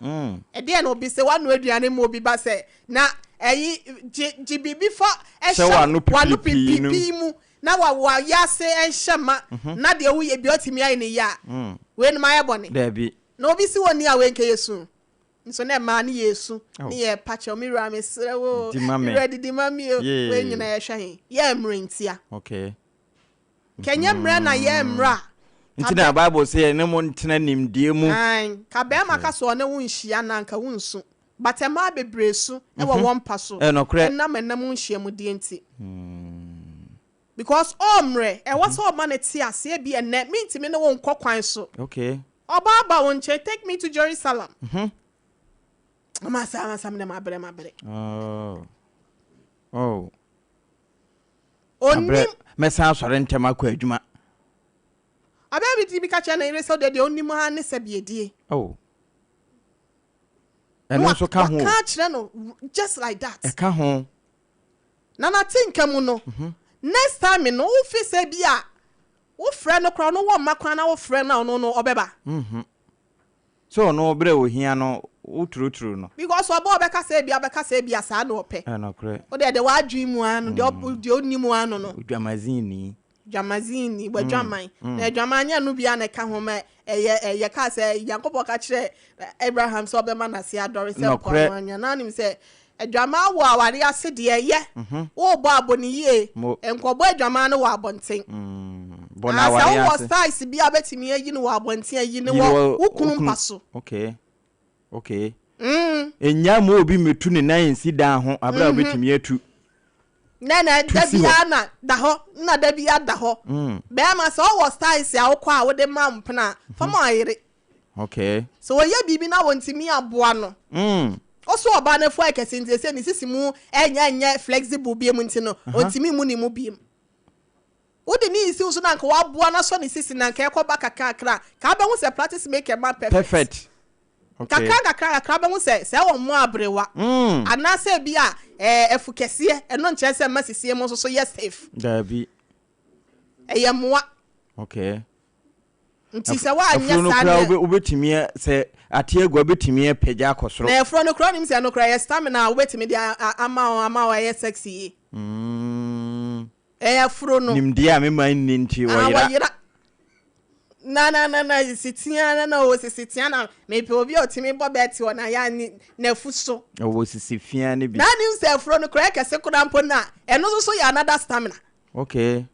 Ɛdeɛ na obi sɛ wano aduane ma obi ba sɛ na ɛyi gye gye biribi fa Hyɛ ɛhyɛ w'ano w'ano pipiripii no. pipiripi mu na wa wayɛ ase ɛnhyɛ ma na deɛ woyɛ bi ɔtumi ayɛ ne yie a wei no mayɛ bɔne. Daabi. Na obi si wɔ ni a wei nka yɛ su. Nso na mmaa ne yɛ su Oh. ne yɛ pa kyɛw me wura mesrɛ wo Di ma me me. wura didi ma mi o Yee. wei nyina yɛhwɛ he yɛ mmerɛ ntia. Okay. Kɛnyɛ mmerɛ na yɛ mmerɛ a. Nti na Bible sɛ yɛne mo ntena nimdeɛ mu. Ae, ka bɛrima ka sɛ ɔne wo nhyia na anka wo nsu. But mmaa bebree su wɔ wɔn mpa so. Ɛnokorɛ. Ɛnam ɛnam nhyiamudie nti. Because ɔmmerɛ, ɛwɔ sɛ ɔma no te aseɛ bi ɛnɛ, mentumi ne wo nkɔ kwan so. Okay. Ɔbaa ba wo nkyɛn, take me to Jerusalem. Ɔma saa masa me dɛ mabrɛ mabrɛ. Oh. Oh. Onim. Abrɛ mɛsan asɔre ntɛm akɔ adwuma. Ɔbaa bi ti bi ka kyerɛ ne yere sɛ ɔdeɛ deɛ onim ara ne sɛ biedie. Oh. Ɛno nso ka ho. Waka akyerɛ no just like that. Ɛka ho. Na nate nka mu no, next time no, wofi sɛ bi a wofrɛ no koraa no wɔ mma kwan na wofrɛ no a ɔno no ɔbɛba. Sɛ ɔno berɛ a ohia no Wo turoturo no. Because ɔba ɔbɛka sɛ ebia ɔbɛka sɛ ebia saa na ɔpɛ. Ɛnokorɛ. Wo deɛ deɛ w'adwene mu ara no deɛ deɛ ɔnim ara no no. Odwamazinni. Dwamazinni, w'adwaman. Na adwaman nyɛ ɛno biara na ɛka ho ma ɛyɛ ɛyɛ kaa sɛ Nyankopɔn ka kyerɛɛ Abraham sɛ ɔbɛma n'ase adɔre sɛ mpoano anwea. Na wonim sɛ adwaman wɔ awareɛ ase deɛ ɛyɛ. Worebɔ a bɔ no yie. Nkɔbɔ adwaman no wɔ abɔnten. Bɔ no awareɛ ase. Sɛ wowɔ styles bi a wobɛtumi ayi no wɔ abɔnten a, yi no wɔ wo kunu mpa so. Okay. Okay. Nnyae mma obi mmetu ne nan nsi dan ho bere a obetumi atu. Na na da biara na da hɔ na da biara da hɔ. Bɛrima sɛ ɔwɔ styles a wokɔ a wode ma mpena a, fa ma ɔyere. Okay. Sɛ ɔyɛ biribi na wɔntumi aboa no. Ɔso ɔbaa no afu ayɛ kɛse nti ɛsɛ ne sisi mu ɛnyɛ nyɛ flexible biom nti no, ɔntumi mmu ne mu biom. Wode ne nsi wo so na anka waboa no asɔ ne sisi na anka ɛkɔba kakrakra a, ka wobɛhu sɛ practice make a man perfect. Perfect. Okay. Kakra nkakra nkakra wobɛhu sɛ sɛ wɔmmɔ aberewa anaasɛ bi a ɛɛ afu kɛseɛ, ɛno nkyerɛ sɛ mma sisie mu nso so yɛ safe. Daabi. Ɛyɛ mmoa. Okay. Nti sɛ woanyɛ Afuro no saa koraa deɛ. wobɛtumi sɛ ate agu a wobɛtumi apagya akɔ soro. Na afuro no koraa wonim sɛ ɛno koraa ɛyɛ stamina a wobɛtumi de ama wo ama wo ayɛ sexy yie. Ɛyɛ afuro no. Nimdeɛ a me man nni nti Ah, wɔyera. wɔyera. Na na na na sisi tea na na ɔwɔ sisi tea na mepɛ obi a ɔtumi bɔ bɛɛte wɔ na ya ne n'afu so. Ɔwɔ sisi fia no bi. Na nim sɛ afuro no koraa ɛkɛse koraa mpo no a ɛno nso so yɛ another stamina. Okay.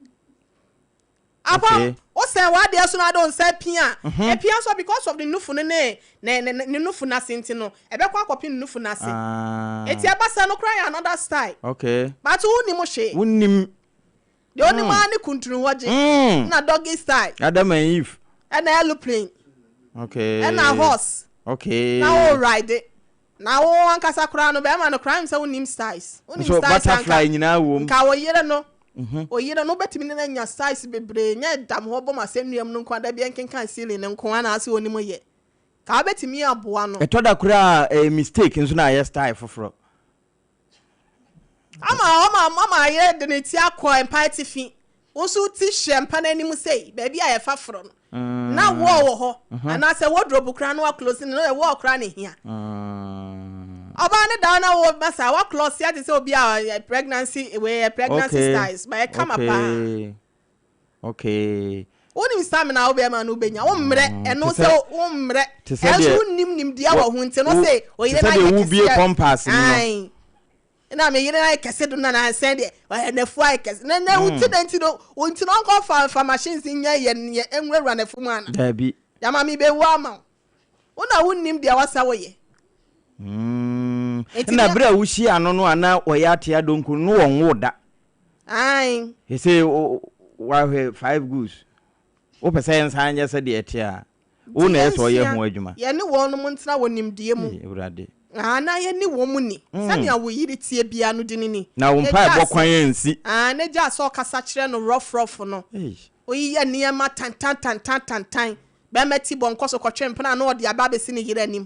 Apa Okay. wosɛn w'adeɛ so na ade wo nsa apia a, apia nso because of ne nufu no ne ne ne ne nufu no ase nti no ɛbɛkɔ akɔpem ne nufu no ase. Ah. Eti ɛba saa no koraa yɛ another style. Okay. But wonnim hwee. Wonnim. Deɛ onim ara ne kuntunu hɔ gye. Ɛna doggy style. Adam and Eve. Ɛna aeroplane. Okay. Ɛna horse. Okay. Na wo ride. Na wo ankasa koraa no bɛrima no koraa sɛ wonim styles. Wonim So styles anka. butterfly nyinaa wom. Nka wo yere no. Wo yere no wobɛtumi ne no anya styles bebree nyɛ dam hɔ bɔ m'asɛnnua mu no nko ara da biara nkenkan ceiling no nko ara na ase onim yɛ. Ka wobɛtumi aboa no. Ɛtɔ da koraa a ɛyɛ mistake nso na ayɛ style foforɔ. Ama ama ama ayere de ne ti akɔ mpa atifi. Wo nso wo ti hyɛ mpa no anim sei, baabi a yɛfa foro no. Na wall wɔ hɔ, anaasɛ wardrobe koraa na woaclose no, na wall koraa na ehia. Ɔbaa no da hɔ na wo ba saa, woaclose ate sɛ obi a pregnancy, wei yɛ pregnancy styles, but ɛyɛ kama paa. Okay. Wonim stamina a wo bɛrima no wobɛnya, wo mmerɛ, ɛno sɛ wo mmerɛ, ɛnso wonim nimdeɛ wɔ ho nti no sɛ oyere no ayɛ kɛseɛ. Ae. Na me yere ayɛ kɛse do na nansɛn deɛ ɔyɛ n'afu ayɛ kɛse na na wo ti na nti no wo nti no ɔnkɔ fa fa machines nyɛ yɛ yɛ nwurawura n'afu mu ana. Daabi. Yama mi bɛwu ama wo. Wo na wonnim deɛ wasa woyɛ. Nti Na berɛ a wohyia no no a na ɔyɛ atea donko no wɔnwoo da. Ae. Ɛsɛ wahwɛ 5 goes. Wopɛ sɛ yɛnsan nyɛ sɛdeɛ ɛteɛ a, wo na ɛyɛ sɛ ɔyɛ ho adwuma. Yɛne wɔnom ntena wɔ nimdeɛ mu. Ee, Awurade. Aa, na yɛne wɔn nni. Sɛnea wo yere teɛ biara no, di no ni. Na wo mpaebɔ kwan ansi. Aa, na gyaa sɛ ɔkasa kyerɛ no rɔfrɔf no. Oyeyɛ nneɛma tantantantantantan. Barima ti bɔ nkɔ so kɔtwe mpena a na ɔde aba abɛsi ne yere anim.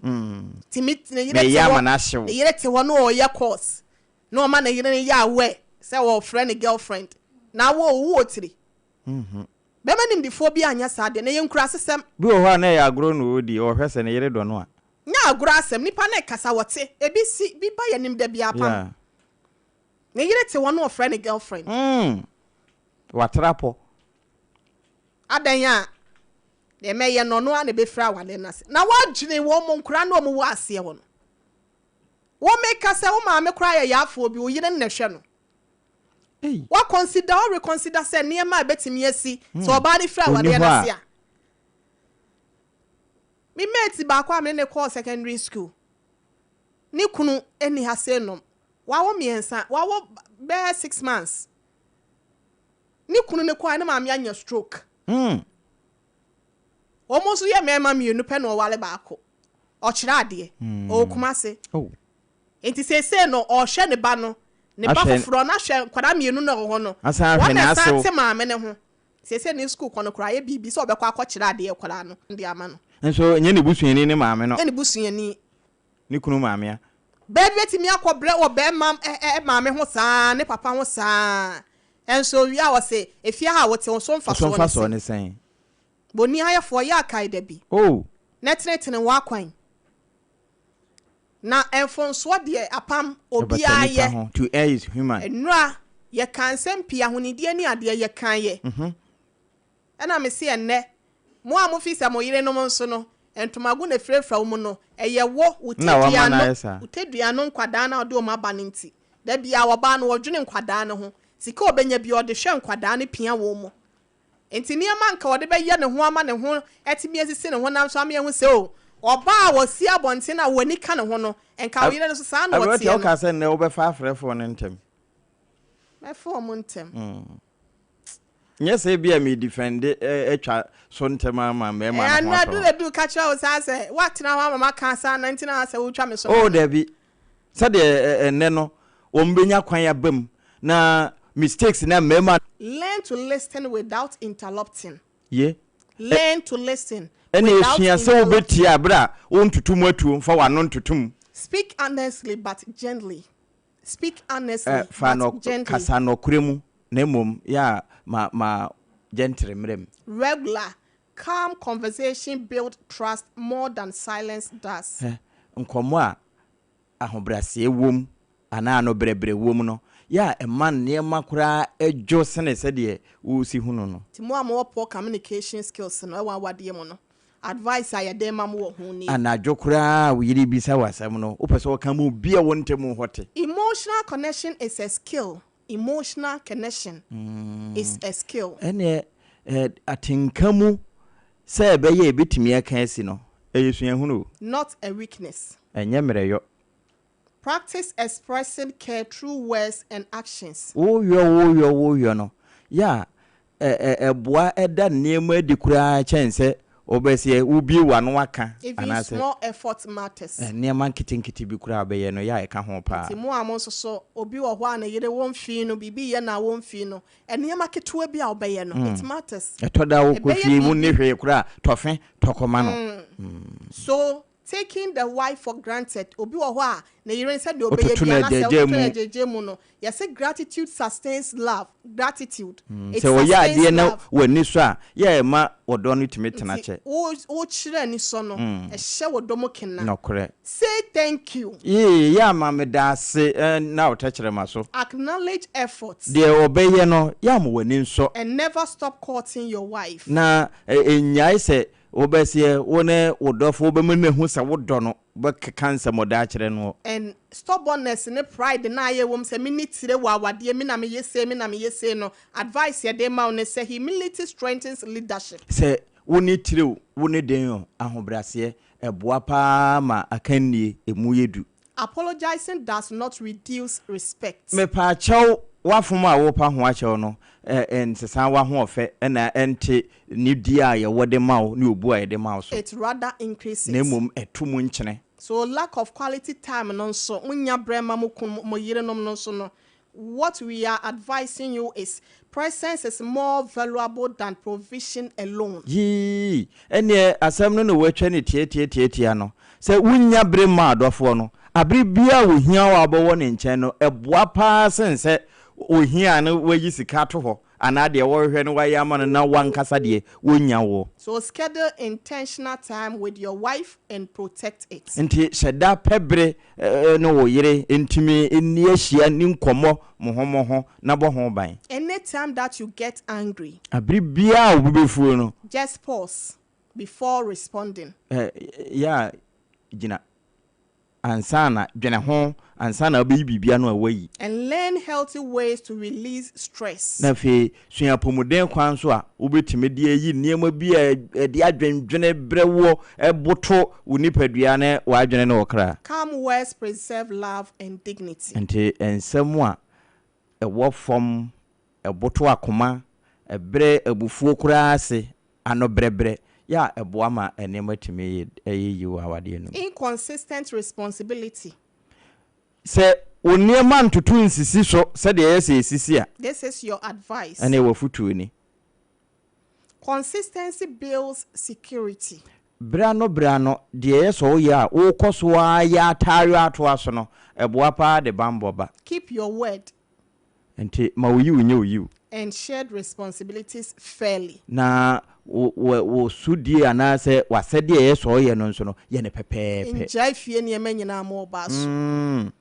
Tumi, ne yere te hɔ, ne yere te hɔ na ɔreyɛ course. Na ɔma ne yere no yɛ aware sɛ ɔrefrɛ ne girlfriend. Na wo, wowɔ tiri. Bɛma nimdefoɔ bi anyɛ saa deɛ, na ɛyɛ nkurasesɛm. Bi wɔ hɔ a na ɛyɛ agorɔ na ɔredi, ɔrehwɛ sɛ ne yere dɔ no a. Nyɛ agorɔ asɛm, nipa no rekasa, wɔte, ebi si, bi ba yɛn anim da biara pam. Ne yere te hɔ na ɔfrɛ ne girlfriend. Watra pɔ. Adɛn a, deɛ mɛyɛ no, ɔno ara na ɛbɛfiri awadeɛ no ase. Na woadwene wɔn nkwadaa no a wɔwɔ aseɛ hɔ no. Wo meka sɛ wo maame koraa yɛ yaafoɔ bi, wo yere no na ɛhwɛ no. Wa consider wo reconsider sɛ nneɛma a ɛbɛtumi asi sɛ ɔbaa no firi awadeɛ no ase a. Me mate baako a me ne no kɔɔ secondary school, ne kunu nni ha sei nom, wawo mmiɛnsa, wawo bɛyɛ 6 months. Ne kunu no kɔɛ ne maame anya stroke. Wɔn nso yɛ mmarima mmienu pɛ na ɔware baako. Ɔkyerɛ adeɛ. Ɔwɔ Kumase. Nti seesei no ɔrehwɛ ne ba no, ne ba foforɔ no ahwɛ nkwadaa mmienu na ɔwɔ hɔ no. Wɔn na ɛsan te maame no ho. Seesei ne sukuu kɔ no koraa ayɛ biribi sɛ ɔbɛkɔ akɔkyerɛ adeɛ akwadaa no de ama no. Nso nyɛ ne busuani ne maame no. Nyɛ ne busuani. Ne kunu maame a. Bɛɛ bɛtumi akɔ brɛ wɔ bɛɛma maame ho saa ne papa ho saa. Nso owie a ɔse efie ha a wote wo so mfasoɔ ne sɛn? Boniayɛfoɔ, yɛ akae da bi. Oh. Na tenetene w'akwan. Na mfomsoɔ deɛ, apam, Ɛbata obiara nipa yɛ. ho. To err is human. Nnora, yɛkaa nsɛm pii, ahonidie ne adeɛ, yɛkaeɛ. Ɛna mese ɛnnɛ, mo a mofi sɛ mo yerenom nso no, ntomago na efirafira wo mu no, ɛyɛ wo Na wama tadua no no, ayɛ saa. wo tadua no nkwadaa no a wɔde wɔn aba no nti. Da biara ɔbaa no wɔdwene nkwadaa no ho. Sika a ɔbɛnya bi ɔde hwɛ nkwadaa no pia wɔn mu. Nti nneɛma nka wɔde bɛyɛ ne ho ama ne ho atumi asisi ne honam so ama yɛhu sɛ o, ɔbaa a wɔsi abɔnten a w'ani ka ne ho no, nka wo yere no so saa na Aberɛte ɔteɛ no. woka sɛ nnɛ wobɛfa afrɛfoɔ no ntɛm. Mɛfa wɔn ntɛm. Nyɛ sɛ bi a medefende atwa so ntɛm ama mmarima no ho Ɛna atɔ. du du ka kyerɛ wo saa sɛ woatena hɔ ama maka saa na nti na sɛ wotwa me so. Oh, dabi. Sɛdeɛ ɛnnɛ no wɔn bɛnya kwan aba mu na mistakes na mmarima. Learn to listen without interrupting. Ye. Learn to listen Ɛna without esua sɛ interrupting. wobɛtie abere a wontoto mu atuo mfa w'ano ntoto mu. Speak honestly but gently. Speak honestly Fa but no gently. Kasa nɔkorɛ mu na mmom yɛ a ma gentle mmerɛ mu. Regular, calm conversation build trust more than silence does. Nkɔmmɔ a ahobrɛaseɛ wom anaa ano brɛbrɛ wom no, yɛ a ɛma nneɛma koraa adwo sene sɛdeɛ wosi hunu no. Nti mo a mowɔ poor communication skills no ɛwɔ awadeɛ mu no, advice a yɛde ma mo wɔ ho nie. Anadwo koraa a wo yere bisa wo asɛm no, wopɛ sɛ wɔka ma obi a wo ntam hɔ te. Emotional connection is a skill. Emotional connection is a skill. Ɛneɛ atenka mu sɛ ɛbɛyɛ ɛbɛtumi aka asi no, ɛyɛ suahunu o. Not a weakness. Ɛnyɛ mmerɛyɔ. Practice expressing care through words and actions. Woyɔ woyɔ woyɔ no, yɛ a ɛboa ɛda nneɛma adi koraa kyɛn sɛ wobɛsɛ wobie w'ano aka. Even anaasɛ small effort matters. Nneɛma nketenkete bi koraa bɛyɛ no, yɛ a ɛka ho paa. Nti mo a mo nso so obi wɔ hɔ a ne yere wɔmfii no, biribi yɛ na wɔmfii no, nneɛma ketewa bi a wobɛyɛ no, it matters. Ɛtɔ da wokɔ Ɛbɛyɛ fie mu biribi. ne hwee koraa, tɔfe tɔkɔma no. So taking the wife for granted, obi wɔ hɔ a ne yere sɛ deɛ ɔbɛyɛ Wototo bi no anaasɛ agyagya wototo no mu. agyagya mu no, yɛsɛ gratitude sustains love. Gratitude, it Sɛ wɔyɛ sustains adeɛ na love. w'ani so a, yɛ ɛma wɔdɔ no tumi tena Nti kyɛ. Wokyerɛ ani sɔ no, ɛhyɛ wɔ dɔ mu kena. Nɔkorɛ. Say thank you. Yee, yɛ ama meda ase na wotɛkyerɛma so. Acknowledge effort. Deɛ ɔbɛyɛ no, yɛ ama w'ani nsɔ. And never stop courting your wife. Na ɛnyae sɛ wobɛseɛ wo ne wo dɔfo wobɛma no ahu sɛ wodɔ no, wobɛkeka nsɛm ɔda akyerɛ no. And stubbornness ne pride na ayɛ wɔm sɛ me ne tire wɔ awadeɛ, me na meyɛ sei, me na meyɛ sei no, advice yɛde ma wo ne sɛ humility strengthens leadership. Sɛ wo ne tire wo ne den o, ahobrɛaseɛ ɛboa paa ma akannie ɛmu yɛ du. Apologizing does not reduce respect. Mepaakyɛw, wafom a wopa ho akyɛw no, nsesa w'ahoɔfɛ ɛna ɛnte nidie a yɛwɔ de ma wo ne obu a yɛde ma wo so. It rather increases. Na mmom ɛto mu nkyene. So lack of quality time no nso, monya brɛ ma mo kun mo yerenom no nso no, what we are advising you is presence is more valuable than provision alone. Yii, ɛneɛ asɛm no na wɔatwa ne tiatiatiatia no sɛ wonya bere ma adɔfoɔ no abere biara ohia wo a wobɛwɔ ne nkyɛn no, ɛboa paa sen sɛ ohia no wayi sika ato hɔ anaa deɛ wɔrehwɛ no wayɛ ama no na wankasa deɛ wɔnya woɔ. So schedule intentional time with your wife and protect it. Nti hyɛ da pɛ bere ne wo yere ntumi nni ahyia ni nkɔmmɔ mo ho mo ho na bɔ ho ban. Anytime that you get angry, abere biara a obi bɛfuo no, just pause before responding. Yɛ a gyina ansa na dwene ho ansa na wobɛyi biribia no a wayi. And learn healthy ways to release stress. Na afei sua apɔmuden kwan so a wobɛtumi de ayi nneɛma bi a ɛde adwendwene brɛ woɔ ɛboto wo nipadua ne w'adwene ne wo kra. Calm words preserve love and dignity. Nti nsɛm a ɛwɔ fam ɛboto akoma ɛbrɛ abufuo koraa ase ano brɛbrɛ yɛ a ɛboa ma nneɛma tumi ɛyɛ yi wɔ awadeɛ no mu. Inconsistent responsibility. Sɛ wo nneɛma ntoto nsisi so sɛdeɛ ɛyɛ sɛ ɛsisi a, This is your advice. ɛne ɛwɔ fotuo ni. Consistency builds security. Berɛ ano deɛ ɛyɛ sɛ woyɛ a wokɔ so ara yɛ ataare atoa so no, ɛboa paa de bambɔ ba. Keep your word Nti ma wo yiw nyɛ wo yiw. and shared responsibilities fairly. Na wo wo wo sodie anaasɛ w'asɛdeɛ a ɛyɛ sɛ ɔyɛ no nso no, yɛ no pɛpɛɛpɛ. Ngyae fie nneɛma nyinaa ma ɔbaa so.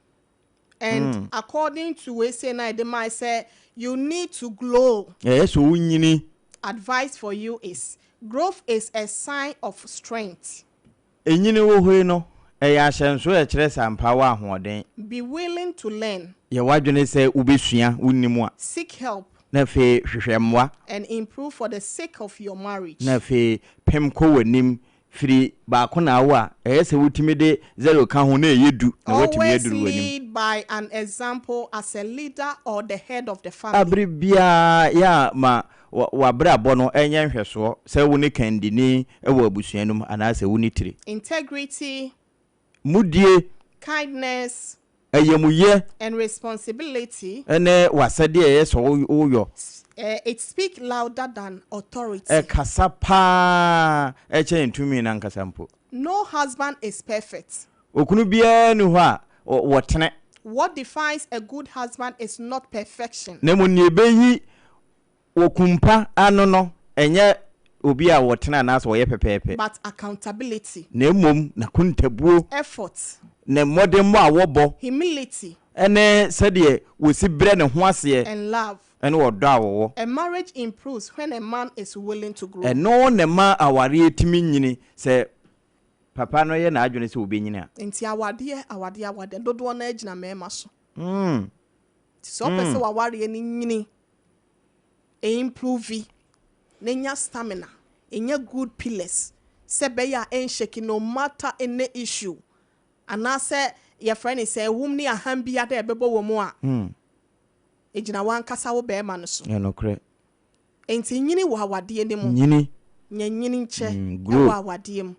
And according to wei sei na yɛde mae sɛ you need to glow. Ɛyɛ sɛ wonyini. Advice for you is, growth is a sign of strength. Enyini wɔ hɔ yi no, ɛyɛ ahyɛnso a ɛkyerɛ sɛ ampa wowɔ ahoɔden. Be willing to learn. Yɛ w'adwene sɛ wubesua, wunnim a. Seek help. Na afei hwehwɛ mmoa. And improve for the sake of your marriage. Na afei pem kɔ w'anim. Firi baako na awo a, ɛyɛ sɛ wotumi de zero ka ho na ɛyɛ du na woatumi Always aduru w'anim. lead by an example as a leader or the head of the family. Bere biara yɛ a ma w'abrabɔ no nyɛ nhwɛsoɔ sɛ wo ne kandini wɔ abusua no mu anaasɛ wo ne tire. Integrity. Mudie. Kindness. Ayamuyɛ. And responsibility. Ne w'asɛdeɛ a ɛyɛ sɛ woyɔ. It speak louder than authority. Ɛkasa pa ara kyɛn tumi no ankasa mpo. No husband is perfect. Okunu biara nni hɔ a ɔtene. What defines a good husband is not perfection. Na mmom nea ɛbɛyi okunu pa ano no, ɛnyɛ obi a ɔtene anaasɛ ɔyɛ pɛpɛɛpɛ. But accountability. Na mmom n'akontabuo. Effort. Ne mmɔdemmɔ a wɔbɔ. Humility. Ne sɛdeɛ wɔsi brɛ ne ho aseɛ. And love. Ne ɔdɔ a wɔwɔ. A marriage improves when a man is willing to grow. Ɛno na ɛma awareɛ tumi nyini, sɛ papa no yɛ n'adwene sɛ ɔbɛnyini a. Nti awadeɛ, awadeɛ, awadeɛ, dodoɔ no ara gyina mmarima so. Nti sɛ wopɛ sɛ w'awareɛ no nyini, ɛ-improve, na ɛnya stamina, ɛnya good pillars, sɛ ɛbɛyɛ a ɛnshake no matter any issue, anaasɛ yɛfrɛ no sɛ ɛwom ne aham biara a ɛbɛbɔ wɔ mu a, Egyina w'ankasa wo barima no so. Ɛyɛ nokorɛ. Enti nyini wɔ awadeɛ no mu. Nyini. Nya nyini nkyɛ Grow. wɔ awadeɛ mu.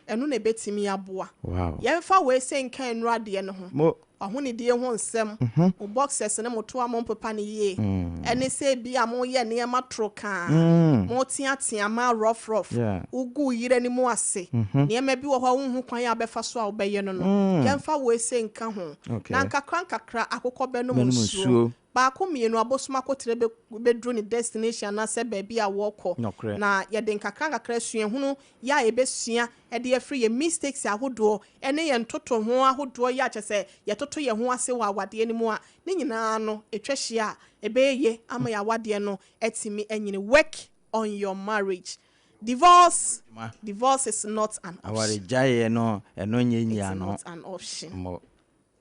Ɛno na ɛbɛtumi aboa. Wow. Yɛmfa wei sei nka nnuro adeɛ no ho. Mo. W'ahonidie ho nsɛm, mo boxers ne mo toa mompepa no yie, ɛne sɛ ebia moyɛ nneɛma toro kaa, moteatea ma rough rough, wogu wo yere anim ase, nneɛma bi wɔ hɔ a wonhu kwan a wobɛfa so a wobɛyɛ no no, yɛmfa wei sei nka ho. Na nkakrankakra akokɔ bɛnom nsuo. Baako mmienu abosom akotire bɛduru ne destination anaasɛ baabi a wɔrekɔ. Na yɛde nkakrankakra suahunu yɛ a yɛbɛsua de afiri yɛn mistakes ahodoɔ ne yɛn ntotoho ahodoɔ yɛ a kyerɛ sɛ yɛtoto yɛn ho ase wɔ awadeɛ no mu a, ne nyinaa no ɛtwa hyia a ɛbɛyɛ yie ama yɛn awadeɛ no atumi anyini. Work on your marriage. Divorce, divorce is not an option. Awaregyaeɛ no, ɛno nyɛ It's nyiano. not an option. Mmɔ.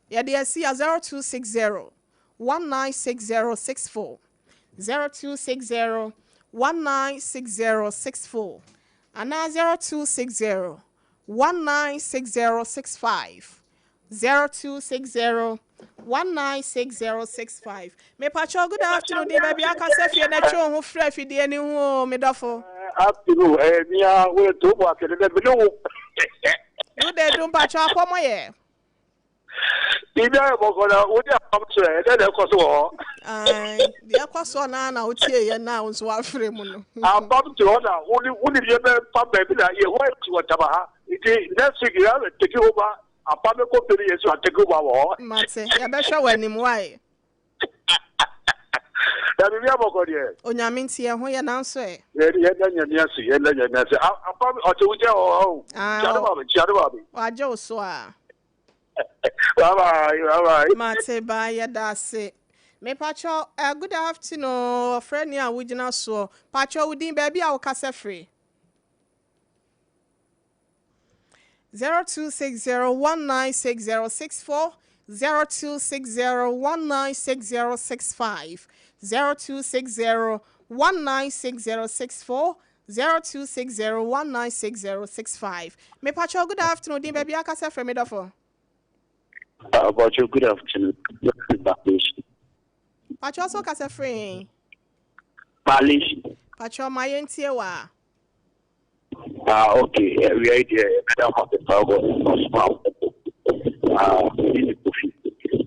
Yɛde asi a 0260 196064, 0260 196064 anaa 0260 196065, 0260 196065. Mepakyɛw good afternoon din baabi akasa fie na twe wo ho firi afidie no ho o me dɔfo. Afternoon ɛyɛ mia wo to bo ase dɛ me ne wo. Good day du mpakyɛw akɔmɔ yɛ. Biribi ayɛ bɔkɔ na wodi apam so ɛ ɛdɛ na ɛkɔ so wɔ hɔ. Ae deɛ ɛkɔ soɔ naa na wotie yɛ naa wo nso wafrɛ mu no. Apam te hɔ na wode wode nneɛma pa baabi na yɛ hɔ akyi wɔ taba ha nti next week yɛ abɛ take over apam company yɛ so take over wɔ hɔ. Mate yɛbɛhwɛ w'anim why. Na biribi abɔkɔ deɛ. Onyame nti yɛn ho yɛ nanso ɛ. Yɛda Nyame ase, yɛda Nyame ase. Apa ɔte wo nkyɛn wɔ hɔ o. Kyia ne maame, kyia ne maame. Wagye wo so a. Bye bye, bye bye. Mate bye, yɛda ase. Mepakyɛw, eh, good afternoon, ɔfrɛni a wogyina soɔ. Pakyɛw wo din, baabi a wokasa firi. 0260196064, 0260196065, 0260196064, 0260196065. Mepakyɛw good afternoon din baabi akasa frɛ me dɔfo. Apakyɛw good afternoon. Pakyɛw so kasa firi he? Malaysia. Pakyɛw ma yɛntie wa. Ah, okay. Awia yi deɛ ɛbɛda ho ase paa wɔ ɔsoma wo. Ah, mene ne Kofi.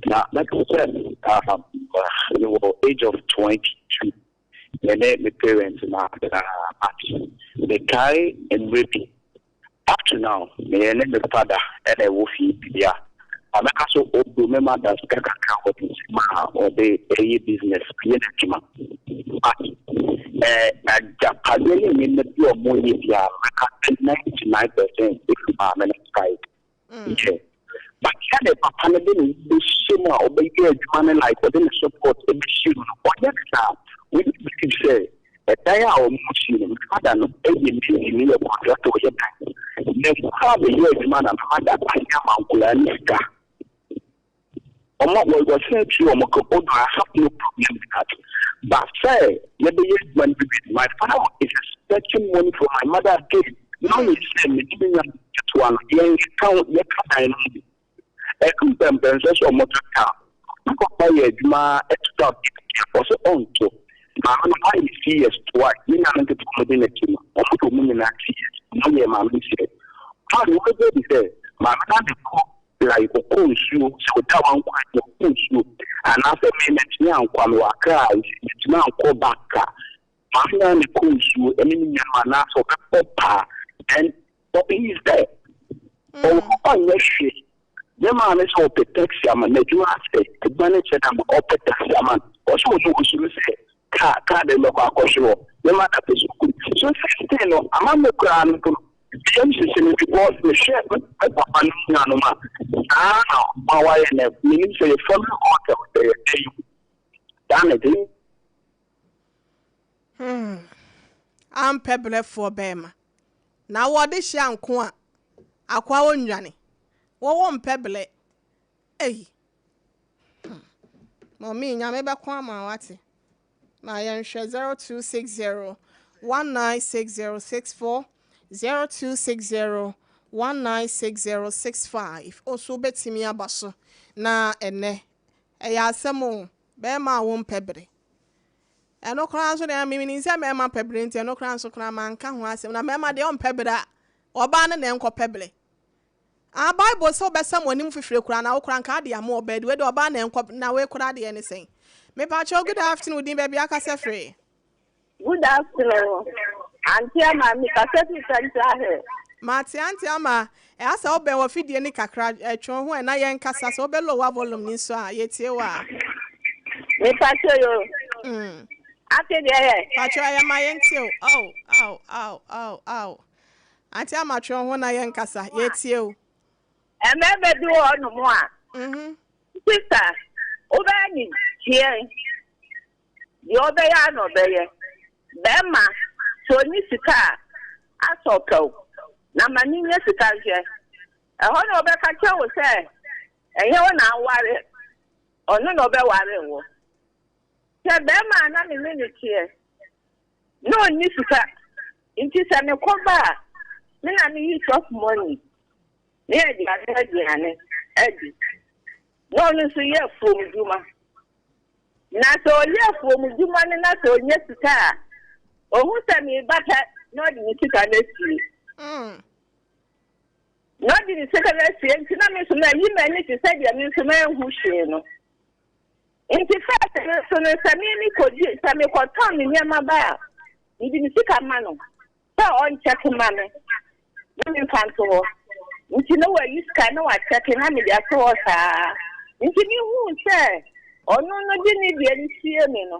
Na mɛka sɛ ah, mewɔ age of 22. Mene me parents na but mekae mmerɛ bi up to now meyɛ ne me father ɛna ɛwɔ fie bibia. Na mɛka so odo me ma da sika kakra wɔ ne nsam a ɔde ɛyɛ business, yɛ n'adwuma. But eh, agya Agyapadeɛ ne nneɛma bi a wɔyɛ biara no, mɛka sɛ 99% ɛfiri maame no side. Yeah. But sɛdeɛ papa no de ne ho bɛhyɛ mu a ɔbɛyɛ adwuma no like ɔde ne support bɛhyɛ mu no, ɔnyɛ no saa. We do believe sɛ ɛdan a wɔsi no, me father no yɛ mason, yɛ contractor, ɔyɛ dan. Na nkwadaa bɛyɛ adwuma na me mother ayɛ ama nkwadaa no sika. Ɔma wɔ wɔsan tua wɔn ka although I have no problem with that but sɛ yɛbɛyɛ adwuma no bi bi my father is expecting money from my mother again knowing sɛ me ne me nua ketewa no yɛn yɛka ho yɛka dan no ho bi ɛdu mpɛmpɛnsoɔ sɛ wɔtɔ kaa me papa yɛ adwuma ɛtotɔ a ɔsɛ ɔnto maame no wayɛ CS twice me nua no nketewa wɔde n'akyi no wɔn de wɔn nyinaa CS wɔn yɛ maame no CS maame wɔbɛgye adi sɛ maame no ade kɔ Like ɔkɔ nsuo sɛ ɔda wankɔ a ɔkɔ nsuo anaasɛ me mantumi ankɔ a mewɔ Accra a nti mantumi ankɔ back a maame na na ɛkɔ nsuo ɛne me nuanom anaasɛ ɔbɛkɔ paa then but he is there ɔwɔ hɔ ɔnyɛ hwee ne maame sɛ ɔpɛ taxi ama no adwuma asɛ adwuma no kyɛ da ma ɔpɛ taxi ama no ɔsɛ ɔno ɔsuro sɛ kaa kaa de bɛkɔ akɔhwe hɔ ne ma da pɛ so kum so sixteen no ama me koraa no mpo no yam hyehye me because mehwɛ me papa no nuanom a saa na ɔma wayɛ na menim sɛ yɛ family altar sɛ yɛ dɛn saa na ɛde. Hmm. Ampɛ brɛfoɔ bɛɛma. Na wɔde hyia nko a, akoa ɔnnwane. Wɔwɔ mpɛ blɛ. Ei. Hmm. Mummy, Nyame bɛko ama wo wate. Ma yɛnhwɛ 0260 196064, 0260 196065. Wo nso wobɛtumi aba so na ɛnɛ ɛyɛ asɛm o, bɛrima a wompɛ bere. Ɛno koraa nso deɛ menim sɛ mmarima pɛ bere nti ɛno koraa nso koraa manka ho asɛm. Na mmarima deɛ ɔmpɛ bere a, ɔbaa no na ɛnkɔpɛ bere. Ah bible sɛ wobɛsa mo anim fifire koraa na wo koraa nka ade ama ɔbaa di wei deɛ ɔbaa na ɛnkɔ na wei koraa deɛ ne sɛn mepakyɛw good afternoon wo din baabi akasa firi. Good afternoon auntie ama me kasa firi central hill. Mate auntie ama ɛha sɛ wobɛn wɔ fidie ne kakra twe wo ho ɛ na yɛn kasa sɛ wobɛ lower volume ni nso a yɛtie wo a. Mepakyɛw yo. Ate deɛ yɛ. Pakyɛw ɛyɛ ma yɛntie o aw aw aw aw aw. Auntie Ama twe wo ho na yɛn kasa, yɛtie wo. Mmarima bi wɔ hɔ nom a, sister, wobɛyɛ ne deɛn? Deɛ ɔbɛyɛ ara na ɔbɛyɛ. Barima, sɛ ɔnni sika a, asɛ ɔpɛ wo. Na ma no nya sika nhwɛ. Ɛhɔ na ɔbɛka kyerɛ wo sɛ, ɛnyɛ wo na aware, ɔno na ɔbɛware wo. Sɛ barima a na me ne no teɛ, Na ɔnni sika, nti sɛ mekɔ ba a, me na meyi chop money na yɛde anoa aduane adi. Na ɔno nso yɛ afuom dwuma. Na sɛ ɔyɛ afuom dwuma no na sɛ ɔnya sika a, ɔhu sɛ mereba pɛ na ɔde ne sika no asie. Na ɔde ne sika no asie nti na me nso mayi m'ani te sɛ deɛ me nso manhu hwee no. Nti first no nso no sɛ me me kɔdi sɛ me kɔtɔn me nneɛma ba a mede me sika ma no sɛ ɔnkyɛke ma me na me nfa nto hɔ nti na wayi sika na wakyɛke na mede ato hɔ saa nti me huu sɛ ɔno no de ne deɛ no sie me no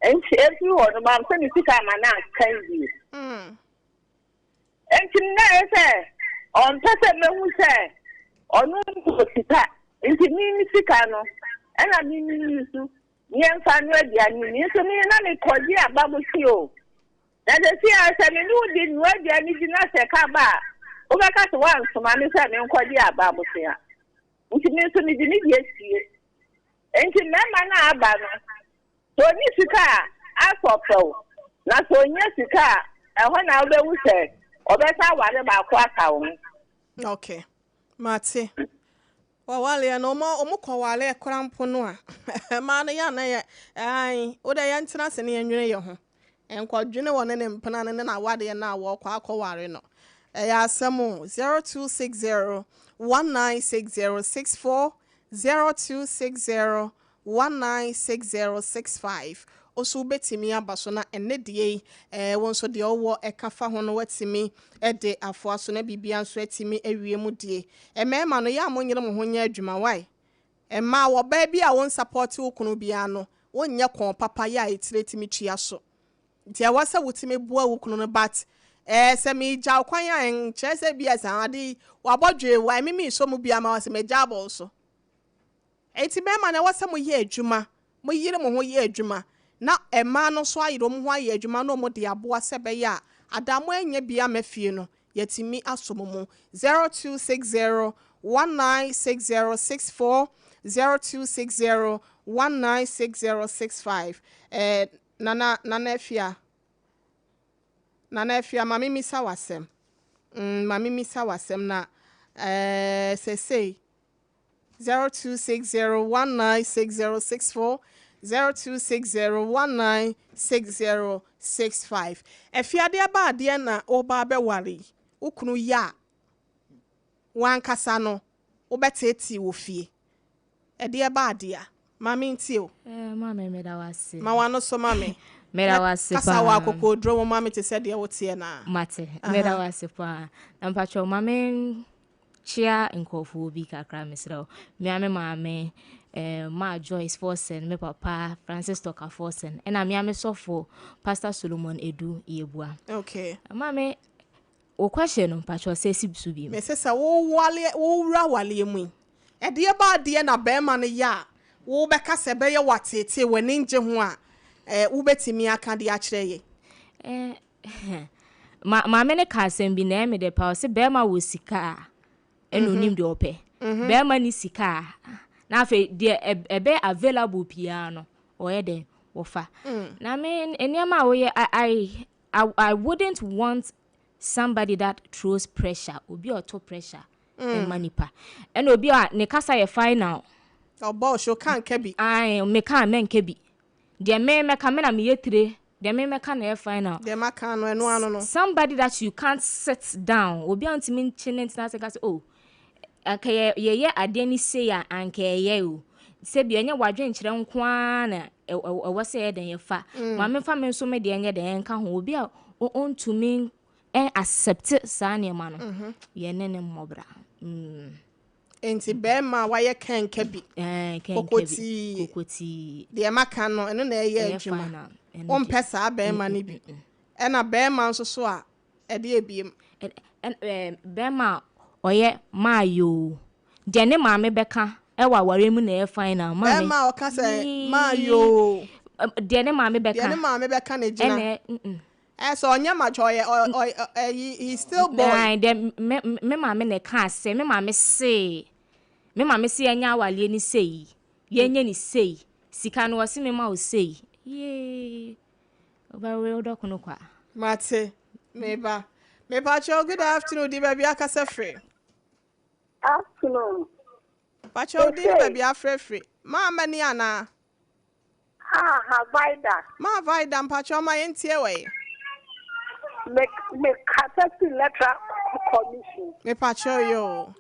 nti efiri hɔ no mamfa me sika ama no anka bio. Enti na ɛyɛ sɛ ɔmpɛ sɛ mehu sɛ ɔno wɔ sika nti me me sika no ɛna me me use yɛmfa no aduane ni nso me na mekɔgye aba mo si o na sɛsi a sɛ me ne wo di noa aduane di na sɛ ka ba a wobɛka sɛ woansoma me sɛ menkɔgye aba bosea nti me nso mede me deɛ sie nti mmarima no a aba no Sɛ onni sika a, asɔ fɛw, na sɛ onnya sika a, ɛhɔ na wobɛhu sɛ ɔbɛsan aware baako aka wo ho. Ok, mate. Wɔwareɛ no, wɔn wɔn kɔwareɛ koraa mpo no a, mmaa no yɛ a na yɛ, ae, wo deɛ yɛntena ase na yɛnnwene yɛn ho. Nkɔdwene wɔ ne ne mpena no ne n'awadeɛ no a wɔrekɔ akɔware no. Ɛyɛ asɛm o. 0260 196064, 0260 196065 Wo nso wobɛtumi aba so na ɛnnɛ deɛ yi eh, wo nso deɛ wowɔ ɛka fa ho no woatumi de afoa so na biribiara nso atumi awie mu die. Mmarima no, yɛ a monyere mo ho nyɛ adwuma wai? Mmaa, ɔbaa bi a wonsapɔɔte wo kunu biara no, wonyɛ kɔn papa yɛ a etire tumi tua so. Nti ɛwɔ sɛ wotumi boa wo kunu no but ɛɛ sɛ megya wo kwan a ɛnkyerɛ sɛ bi a saa ade yi wabɔ dwee wo a ɛme mesɔ mu bi ama wo sɛ magya abɔ wo so. Enti mmarima no ɛwɔ sɛ moyɛ adwuma, moyere mo ho yɛ adwuma na mmaa no nso ayere wɔn ho ayɛ adwuma na wɔde aboa sɛ ɛbɛyɛ a ada moannya bi amma fie no yɛatumi asɔ mo mu. 0260 196064, 0260 196065. Ɛɛ Nana Nana Afia Nana Afia ma me misa wo asɛm mm ma me misa wo asɛm na ɛɛ sɛsei 0260 196064 0260 196065 Afia adeɛ ba adeɛ na woba abɛware yi wo kunu yɛ a w'ankasa no wobɛteetee wɔ fie Ɛdeɛ ba adeɛ a, ma me ntie o. Eh, maame meda wo ase. Ma w'ano so ma me. Meda wo ase paa. Kasa wɔ akokoɔduro mu ma me te sɛ deɛ woteɛ no ara. Mate, meda wo ase paa. Na mpakyɛw ma me kyea nkurɔfoɔ bi kakra mesrɛ wo. Me a me maame, eh, Ma Joyce Forson, me papa Francis Tɔka Forson, ɛna me a me sɔfo Pastor Solomon Edu Yeboah. Okay. Maame, Wo question no mpakyɛw sɛ si so bio. Mese sɛ wo wale wo wura awaleɛ mu yi, ɛdeɛ ba adeɛ na bɛɛma no yɛ a wo bɛka sɛ ɛbɛyɛ wo ateetee, w'ani ngye ho a, eh, wo bɛtumi aka de akyerɛ yɛn? Eh, ma maame no ka asɛm bi na ɛyɛ me dɛ paa, ɔse bɛɛma wɔ sika a, ɛna onim deɛ ɔpɛ. Bɛɛma ni sika a, na afei deɛ ɛbɛ available piaa no, ɔyɛ dɛn, wɔfa. Na me nneɛma a woyɛ, I, I, I I wouldn't want somebody that throws pressure, obi a ɔto pressure ɛma nipa. Ɛna obi a ne kasa yɛ final. Ɔbɔ ɔhyɛ ɔka nka bi. Ae, meka a mɛnka bi. Deɛ me mɛka, me na meyɛ tire, deɛ me mɛka na ɛyɛ final. Deɛ maka no, ɛno ano no. Somebody that you can't sit down, obi a wontumi nkye ne ntena ase nka sɛ, oh, anka yɛ yɛyɛ adeɛ no sei a anka ɛyɛ o. Sɛbi ɛnyɛ w'adwenkyerɛ nko ara na ɛwɔ sɛ yɛ dɛn yɛfa. Mm. Ma memfa me nso me deɛ nyɛ dɛn nka ho. Obi a ɔntumi accept saa nneɛma no, mm-hmm. yɛne ne mmɔ bra. Mm. Nti bɛrima a wayɛ kɛnkɛ bi. Kokotii. Kokotii. Deɛ maka no, ɛno na ɛyɛ adwuma. Wompɛ saa bɛrima no bi. Ɛna bɛrima nso so a Ɛdeɛ biem. Bɛrima a ɔyɛ maayoo. Deɛ ne maame bɛka wɔ awareɛ mu na ɛyɛ final. Maame. Bɛrima a ɔka sɛ maayoo. Deɛ ne maame bɛka. Deɛ ne maame bɛka na egyina. Ɛna ɛ sɛ ɔnyɛ mature ɔyɛ ɔ ɔ he still boy. Ayi deɛ me me maame na ɛka sɛ me maame see me maame se yɛnyɛ awareɛ ni sei yɛnyɛ ni sei sika no ɔse me ma wo sei yee. Wobɛwe wo dɔkono kwa. Mate, meba. Mepakyɛw, good afternoon, di baabi akasa firi. Afternoon. Pakyɛw, di baabi afrɛ firi. Maa mani anaa? Ah, ha Vida. Maa Vida, mpakyɛw ma yɛntie wɔ yi. Me me kasa fi Electoral Commission. Mepakyɛw yoo.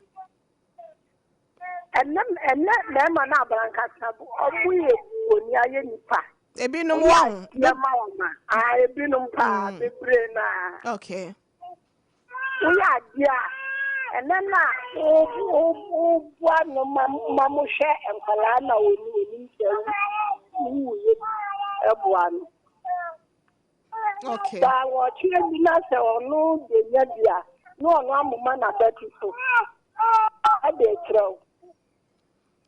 Ɛnɛ ɛnɛ mmarima no abrankasa ɔmo yɛ boni ayɛ nipa. Ebinom wɔ ho. Yɛ ma wɔn a, ah ebinom paa mm. bebree naa. Okay. Woyɛ adeɛ a ɛnɛ na woboa no ma ma mo hwɛ nkwadaa na wɔn onim sɛ wowuyɛ bi ɛboa no. Okay. Saa wɔkyerɛ bi na sɛ ɔno benya bi a na ɔno amoma n'abati so ɛde kyerɛ wo.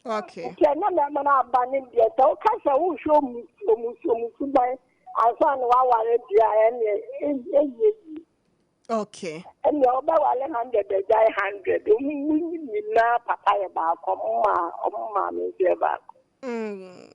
Okay. Nti ɛnyɛ mmarima no aba ne deɛ sɛ woka sɛ wohwɛ ɔmu ɔmu ɔmu suban ansa na waware deɛ a ɛneɛ ɛnyɛ yie. Okay. Ɛneɛ wobɛware hundred agyae hundred ɔmu nyinaa papa yɛ baako ɔmo maa ɔmo maame nso yɛ baako. Mm.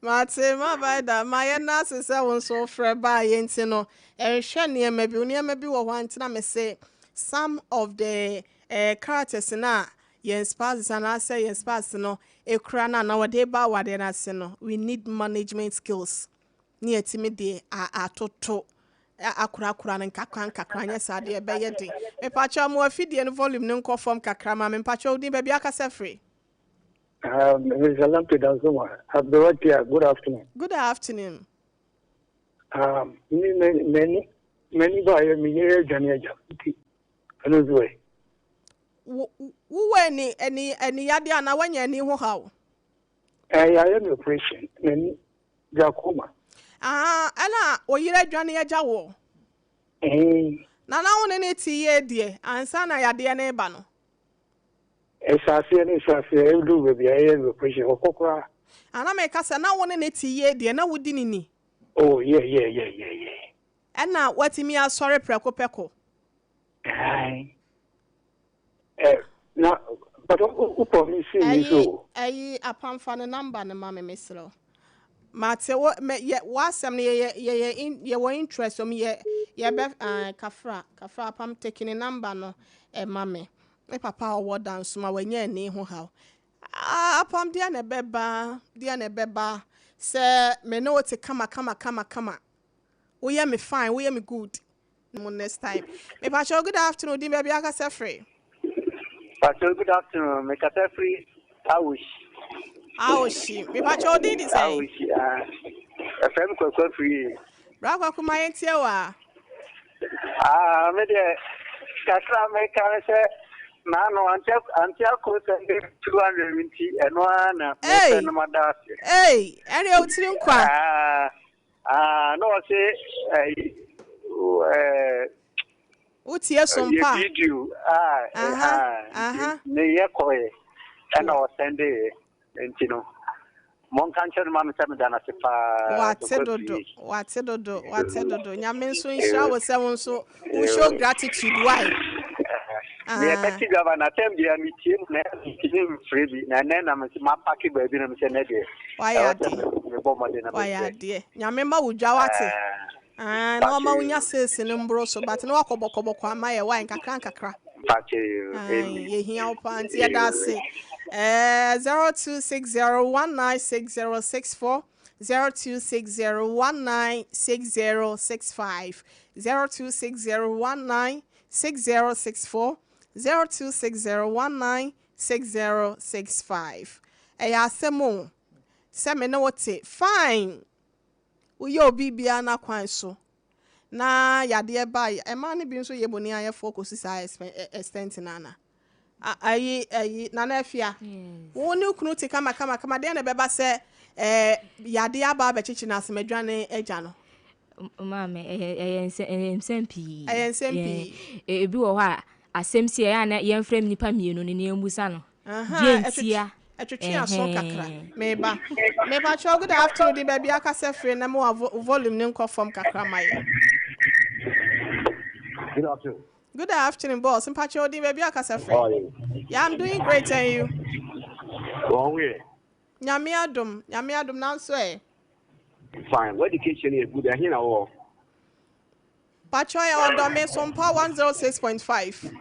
Mate, ma Vida, ma yɛ no ase sɛ wo nso wofrɛ baa yɛ nti no, ɛnhwɛ nneɛma bi, nneɛma bi wɔ hɔ a nti na me se some of the eh, characters no a yɛn spouses anaasɛ yɛn spouse no ekura no anaa wɔde ba awadeɛ no ase no, we need management skills ne yɛtumi de atoto akorakora no nkakra nkakra nyɛ saa deɛ ɛbɛyɛ den. Mepakyɛw mo afidie no volume no nkɔ fam kakra ma me mpakyɛw wo din baabi akasa firi. Mr. Lampe Dansoma, Abdulatia, good afternoon. Good afternoon. Me many many ba yɛ me yere adwane agya nti ɛno nso ɛ. Wowɔ ani ani ani yadeɛ anaa woanya ani ho haw? Ɛɛ yɛayɛ me operation m'ani glaucoma. Ah, Ɛna wo yere adwane agya woɔ? Ɛɛn. Na na wo ne no te yie deɛ ansa na yadeɛ no reba no? Ɛhyɛ aseɛ ne ɛhyɛ aseɛ ɛduru baabi a ɛyɛ operation ɔkɔ koraa. Ah, na meka sɛ na wo ne no te yie deɛ, na wodi no ni? Oh, yeah, yeah, yeah, yeah, yeah. Ɛna watumi asɔre prɛko pɛ kɔ? Ae. Eh, na, but wo promise me Ɛyi, so. ɛyi, Apam fa ne number no ma me mesrɛ wo. Mate wo, me, yɛ, w'asɛm no yɛyɛ, yɛyɛ, in, yɛwɔ interest wɔ mu, yɛ, yɛbɛ, ae, kafra, kafra, Apam take ne number no ma me. Me papa a ɔwɔ Dansoma, wanya ani ho haw. Ah, Apam deɛ na ɛbɛba, deɛ na ɛbɛba, sɛ me ne wo te kama, kama, kama, kama. Woyɛ me fine, woyɛ me good. Mo next time. Me pacho, good afternoon, din baabi akasa firi. Pacho, good afternoon. Me kasa firi Awoshi. Awoshi. Me pacho, din di sɛn? Awoshi, ah. Ɛfɛ mi kwakwa firi. Bra kwaku ma yɛn tie wa. Ah, me deɛ kakra me ka ne sɛ naano ante ante akoro sɛ de 200 nti ɛno ara na mepɛ no ma da ase. Ei, ɛne otiri nkwa. Ah, Ah, na ɔse ɛyi ɛɛ. Wotie som pa. Yɛ video a ɛha meyɛ kɔɛ ɛna ɔsɛnde yɛ nti no monka nkyerɛ no ma me sɛ meda no ase paa. Wate dodo, wate dodo, wate dodo. Nyame nso nhyira wo sɛ wo nso wo show gratitude why? Meyɛ taxi driver na tɛm bia metie mu na metumi mfrɛ bi na ɛnɛ na mapake baabi na mesɛ nɛ deɛ Wayɛ adeɛ. Mebɔ mmɔden na Wayɛ adeɛ. Nyame ma wo dwa wate. Ah, na ɔma wonya sales no mboro so but na wakɔ bɔkɔbɔkɔ ama yɛ why nkakra nkakra. Yɛhia wo paa nti yɛda ase. Eh, 0260196064 0260196065 0260196064 0260196065. Ɛyɛ asɛm o. Sɛ me ne wo te, fine. Woyɛ obi biara n'akwan so na yadeɛ ba a, mmaa no bi nso yɛ boniayɛfoɔ kɔsi saa extent no ana? Ayi, ayi, Nana Afia, wo ne wo kunu te kama kama kama, deɛ na ɛbɛba sɛ eh, yadeɛ aba abɛkyekye no asemadwane agya no? Maame, ɛyɛ ɛyɛ nsɛm ɛyɛ nsɛm pii. Ɛyɛ nsɛm pii. Ebi wɔ hɔ a, asɛm si ɛyɛ a na yɛmfrɛ nnipa mmienu no na yɛmmusa no. Deɛ ntia. Ɛtwetwe aso kakra. Meba. Mepakyɛw, good afternoon, din baabi akasa firi na mo volume no nkɔ fam kakra ma yɛn. Good afternoon. Good afternoon, boss. Mpakyɛw, din baabi akasa firi. How are you? Yeah, I'm doing great, and you? Wɔn ho yɛ. Nyame adom, Nyame adom, nanso ɛ. Fine. What education yɛ good? Ɛhe na wɔwɔ? Pakyɛw yɛ ɔdɔ me Sompa 106.5.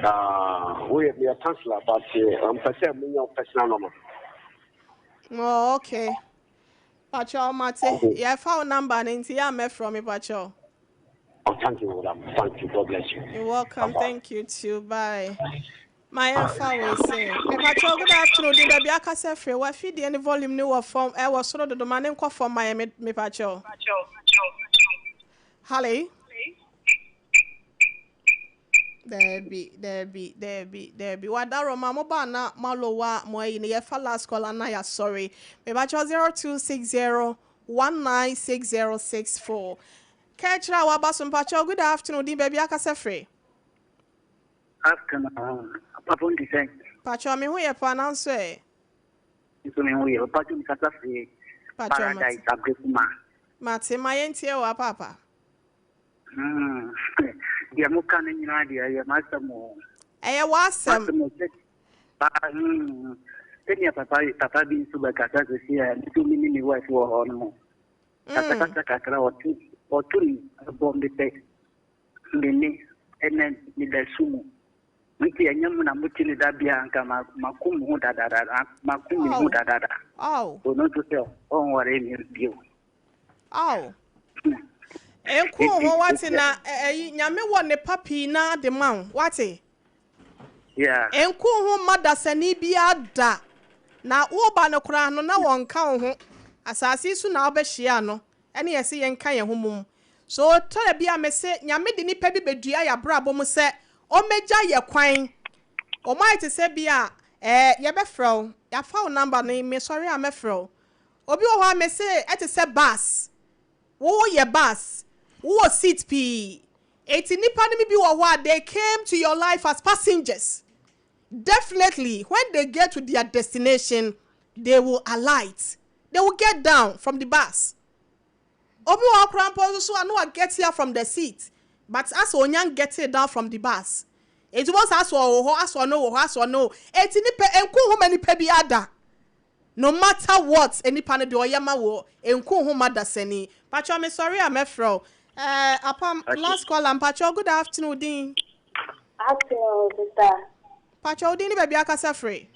Ah, woyɛ meyɛ counselor but mpɛ sɛ menya wo personal number. Oh, okay. Pakyɛw mate. Yɛfa wo number no nti yɛ a mɛfrɛ me pakyɛw. Oh, thank you, madam. Thank you. God bless you. You're welcome. Bye-bye. Thank you too. Bye. Ma yɛmfa wei se. Mepakyɛw, good afternoon. Din baabi akasa firi. Wafidie ne volume ne wɔ fam ɛwɔ soro dodo ma ne nkɔ fam ma yɛ mepakyɛw. Hello. Daabi, daabi, daabi, daabi. Wada Roma, mo ba na malowa mo ayi no yɛfa last call ana yɛ sorry. Mepakyɛw 0260 196064. Kɛkyerɛ a waba so mpakyɛw, good afternoon. Din baabi akasa firi. Afternoon. Papa nti sɛn? Pakyɛw me ho yɛ paa nanso ɛ. Nso me ho yɛ. Papa me kasa firi Pakyɛw mate. Paradise Abrekuma. Mate ma yɛntie wɔ paapa. Deɛ moka no nyinaa deɛ ɛyɛ m'asɛm o. Ɛyɛ w'asɛm. M'asɛm o sɛ paa sɛnea papa papa bi nso bɛkasa sɛsi a nso me ne me wife wɔ hɔ no mu. Kasakasa kakra ɔto ɔto ne bɔ me pɛ me ne ɛnɛ meda su mu. Nti ɛnyɛ mu na mote ne da bia nka makum me ho dadada makum me ho dadada. Ɔno nso sɛ ɔnware me bio. Aw. Nko ho wate na ɛyi nyame wɔ ne pa pii na de ma wo wate. Yeah. Nko ho ma dasani bia da. Na wo ba no koraa no na wɔnka wo ho. Asase so na wobɛhyia no. Ɛne yɛse yɛnka yɛn ho mum. So tɔrɔ bi a mese nyame de nipa bi bedua yɛ abrabɔ mu sɛ ɔmɛgya yɛ kwan. Ɔmo ayɛ te sɛ bi a yɛbɛfrɛ wo. Yɛafa wo number no me sɔre a mɛfrɛ wo. Obi wɔ hɔ a mese ɛte sɛ bus. Woyɛ bus, wowɔ seat pii. Eti nipa no bi wɔ hɔ a they came to your life as passengers. Definitely, when they get to their destination, they will alight. They will get down from the bus. Obi wɔ hɔ koraa mpo nso so a na wa get here from the seat but asɛ onya get it down from the bus. Eti wɔn sɛ asɛ ɔwɔ hɔ, asɛ ɔno wɔ hɔ, asɛ ɔno wɔ. Eti nipa nku ho ma nipa bi ada. No matter what nipa no deɛ ɔyɛ ma wɔ nku ho ma dasani. Patro me sorry a mɛfrɛ wo. Apam last caller mpatro, good afternoon din. Afternoon, sister. Patro, wo din ne baabi akasa firi?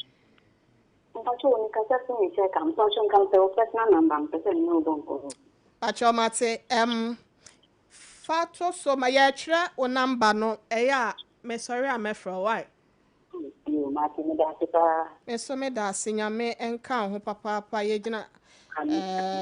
Mpatro, wo kasa fi mi kyɛ ka. Mpatro, nka mpɛ wo personal number, mpɛ sɛ me ne wo bɔ nkɔmmɔ. Patro, mate. Fa to so ma yɛtwerɛ wo number no, ɛyɛ a mesɔre a mɛfrɛ wo, why? Yo, mate, meda ase paa. Me so meda ase, Nyame nka wo ho papaapa. Yɛgyina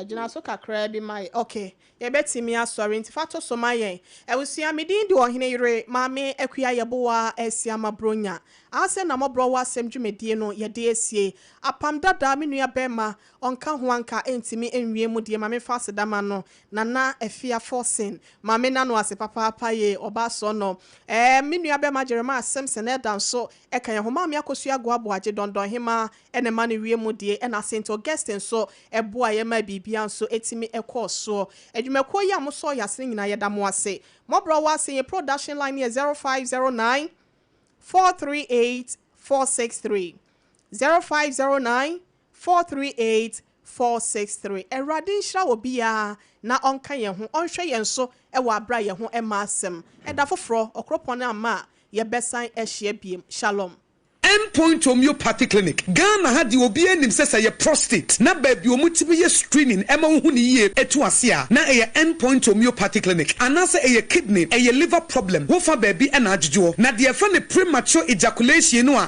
gyina so kakraa bi ma yɛ. Okay, yɛbɛtumi asɔre nti fa to so ma yɛn. Abusua, me din de Ɔhene Yere Maame Akua Yɛboa Asiama Bronya. Asɛ na mmɔborɔ wɔ asɛm dwumadie no yɛde asie. Apam dada me nua bɛrima ɔnka ho anka ɛntumi nwie mu deɛ ma memfa aseda ma no. Nana Afia Forson, maame nano ase papaapa ye ɔba sɔ no. Me nua bɛrima Jeremiah Simpson ɛda nso ɛka yɛn ho. Maame Akosua Agoaboagye Dɔndɔn Hema ɛna ma no wie mu deɛ ɛna St. Augustine nso ɛboa yɛ ma biribia nso ɛtumi ɛkɔɔ soɔ. Adwumakuo yi a mosɔ yɛ ase no nyinaa, yɛda mo ase. Mmɔborɔ wɔ ase yɛ production line yɛ 0509 438 463, 0509 438 463. Awurade nhyira wɔ biara na ɔnka yɛn ho, ɔnhwɛ yɛn so ɛwɔ abera yɛn ho ɛma asɛm. Ɛda foforɔ ɔkoropɔn ama a yɛbɛsan ahyia biem. Shalom. Endpoint Homeopathy Clinic Ghana ha deɛ, obi anim sɛ yɛ prostate na baabi ɔmo tumi yɛ screening ɛma wohu ne yie etu ase a, na ɛyɛ Endpoint Homeopathy Clinic, anaasɛ ɛyɛ kidney, ɛyɛ liver problem, wofa baabi ɛna adwodwoɔ na deɛ ɛfɛ ne premature ejaculation no a.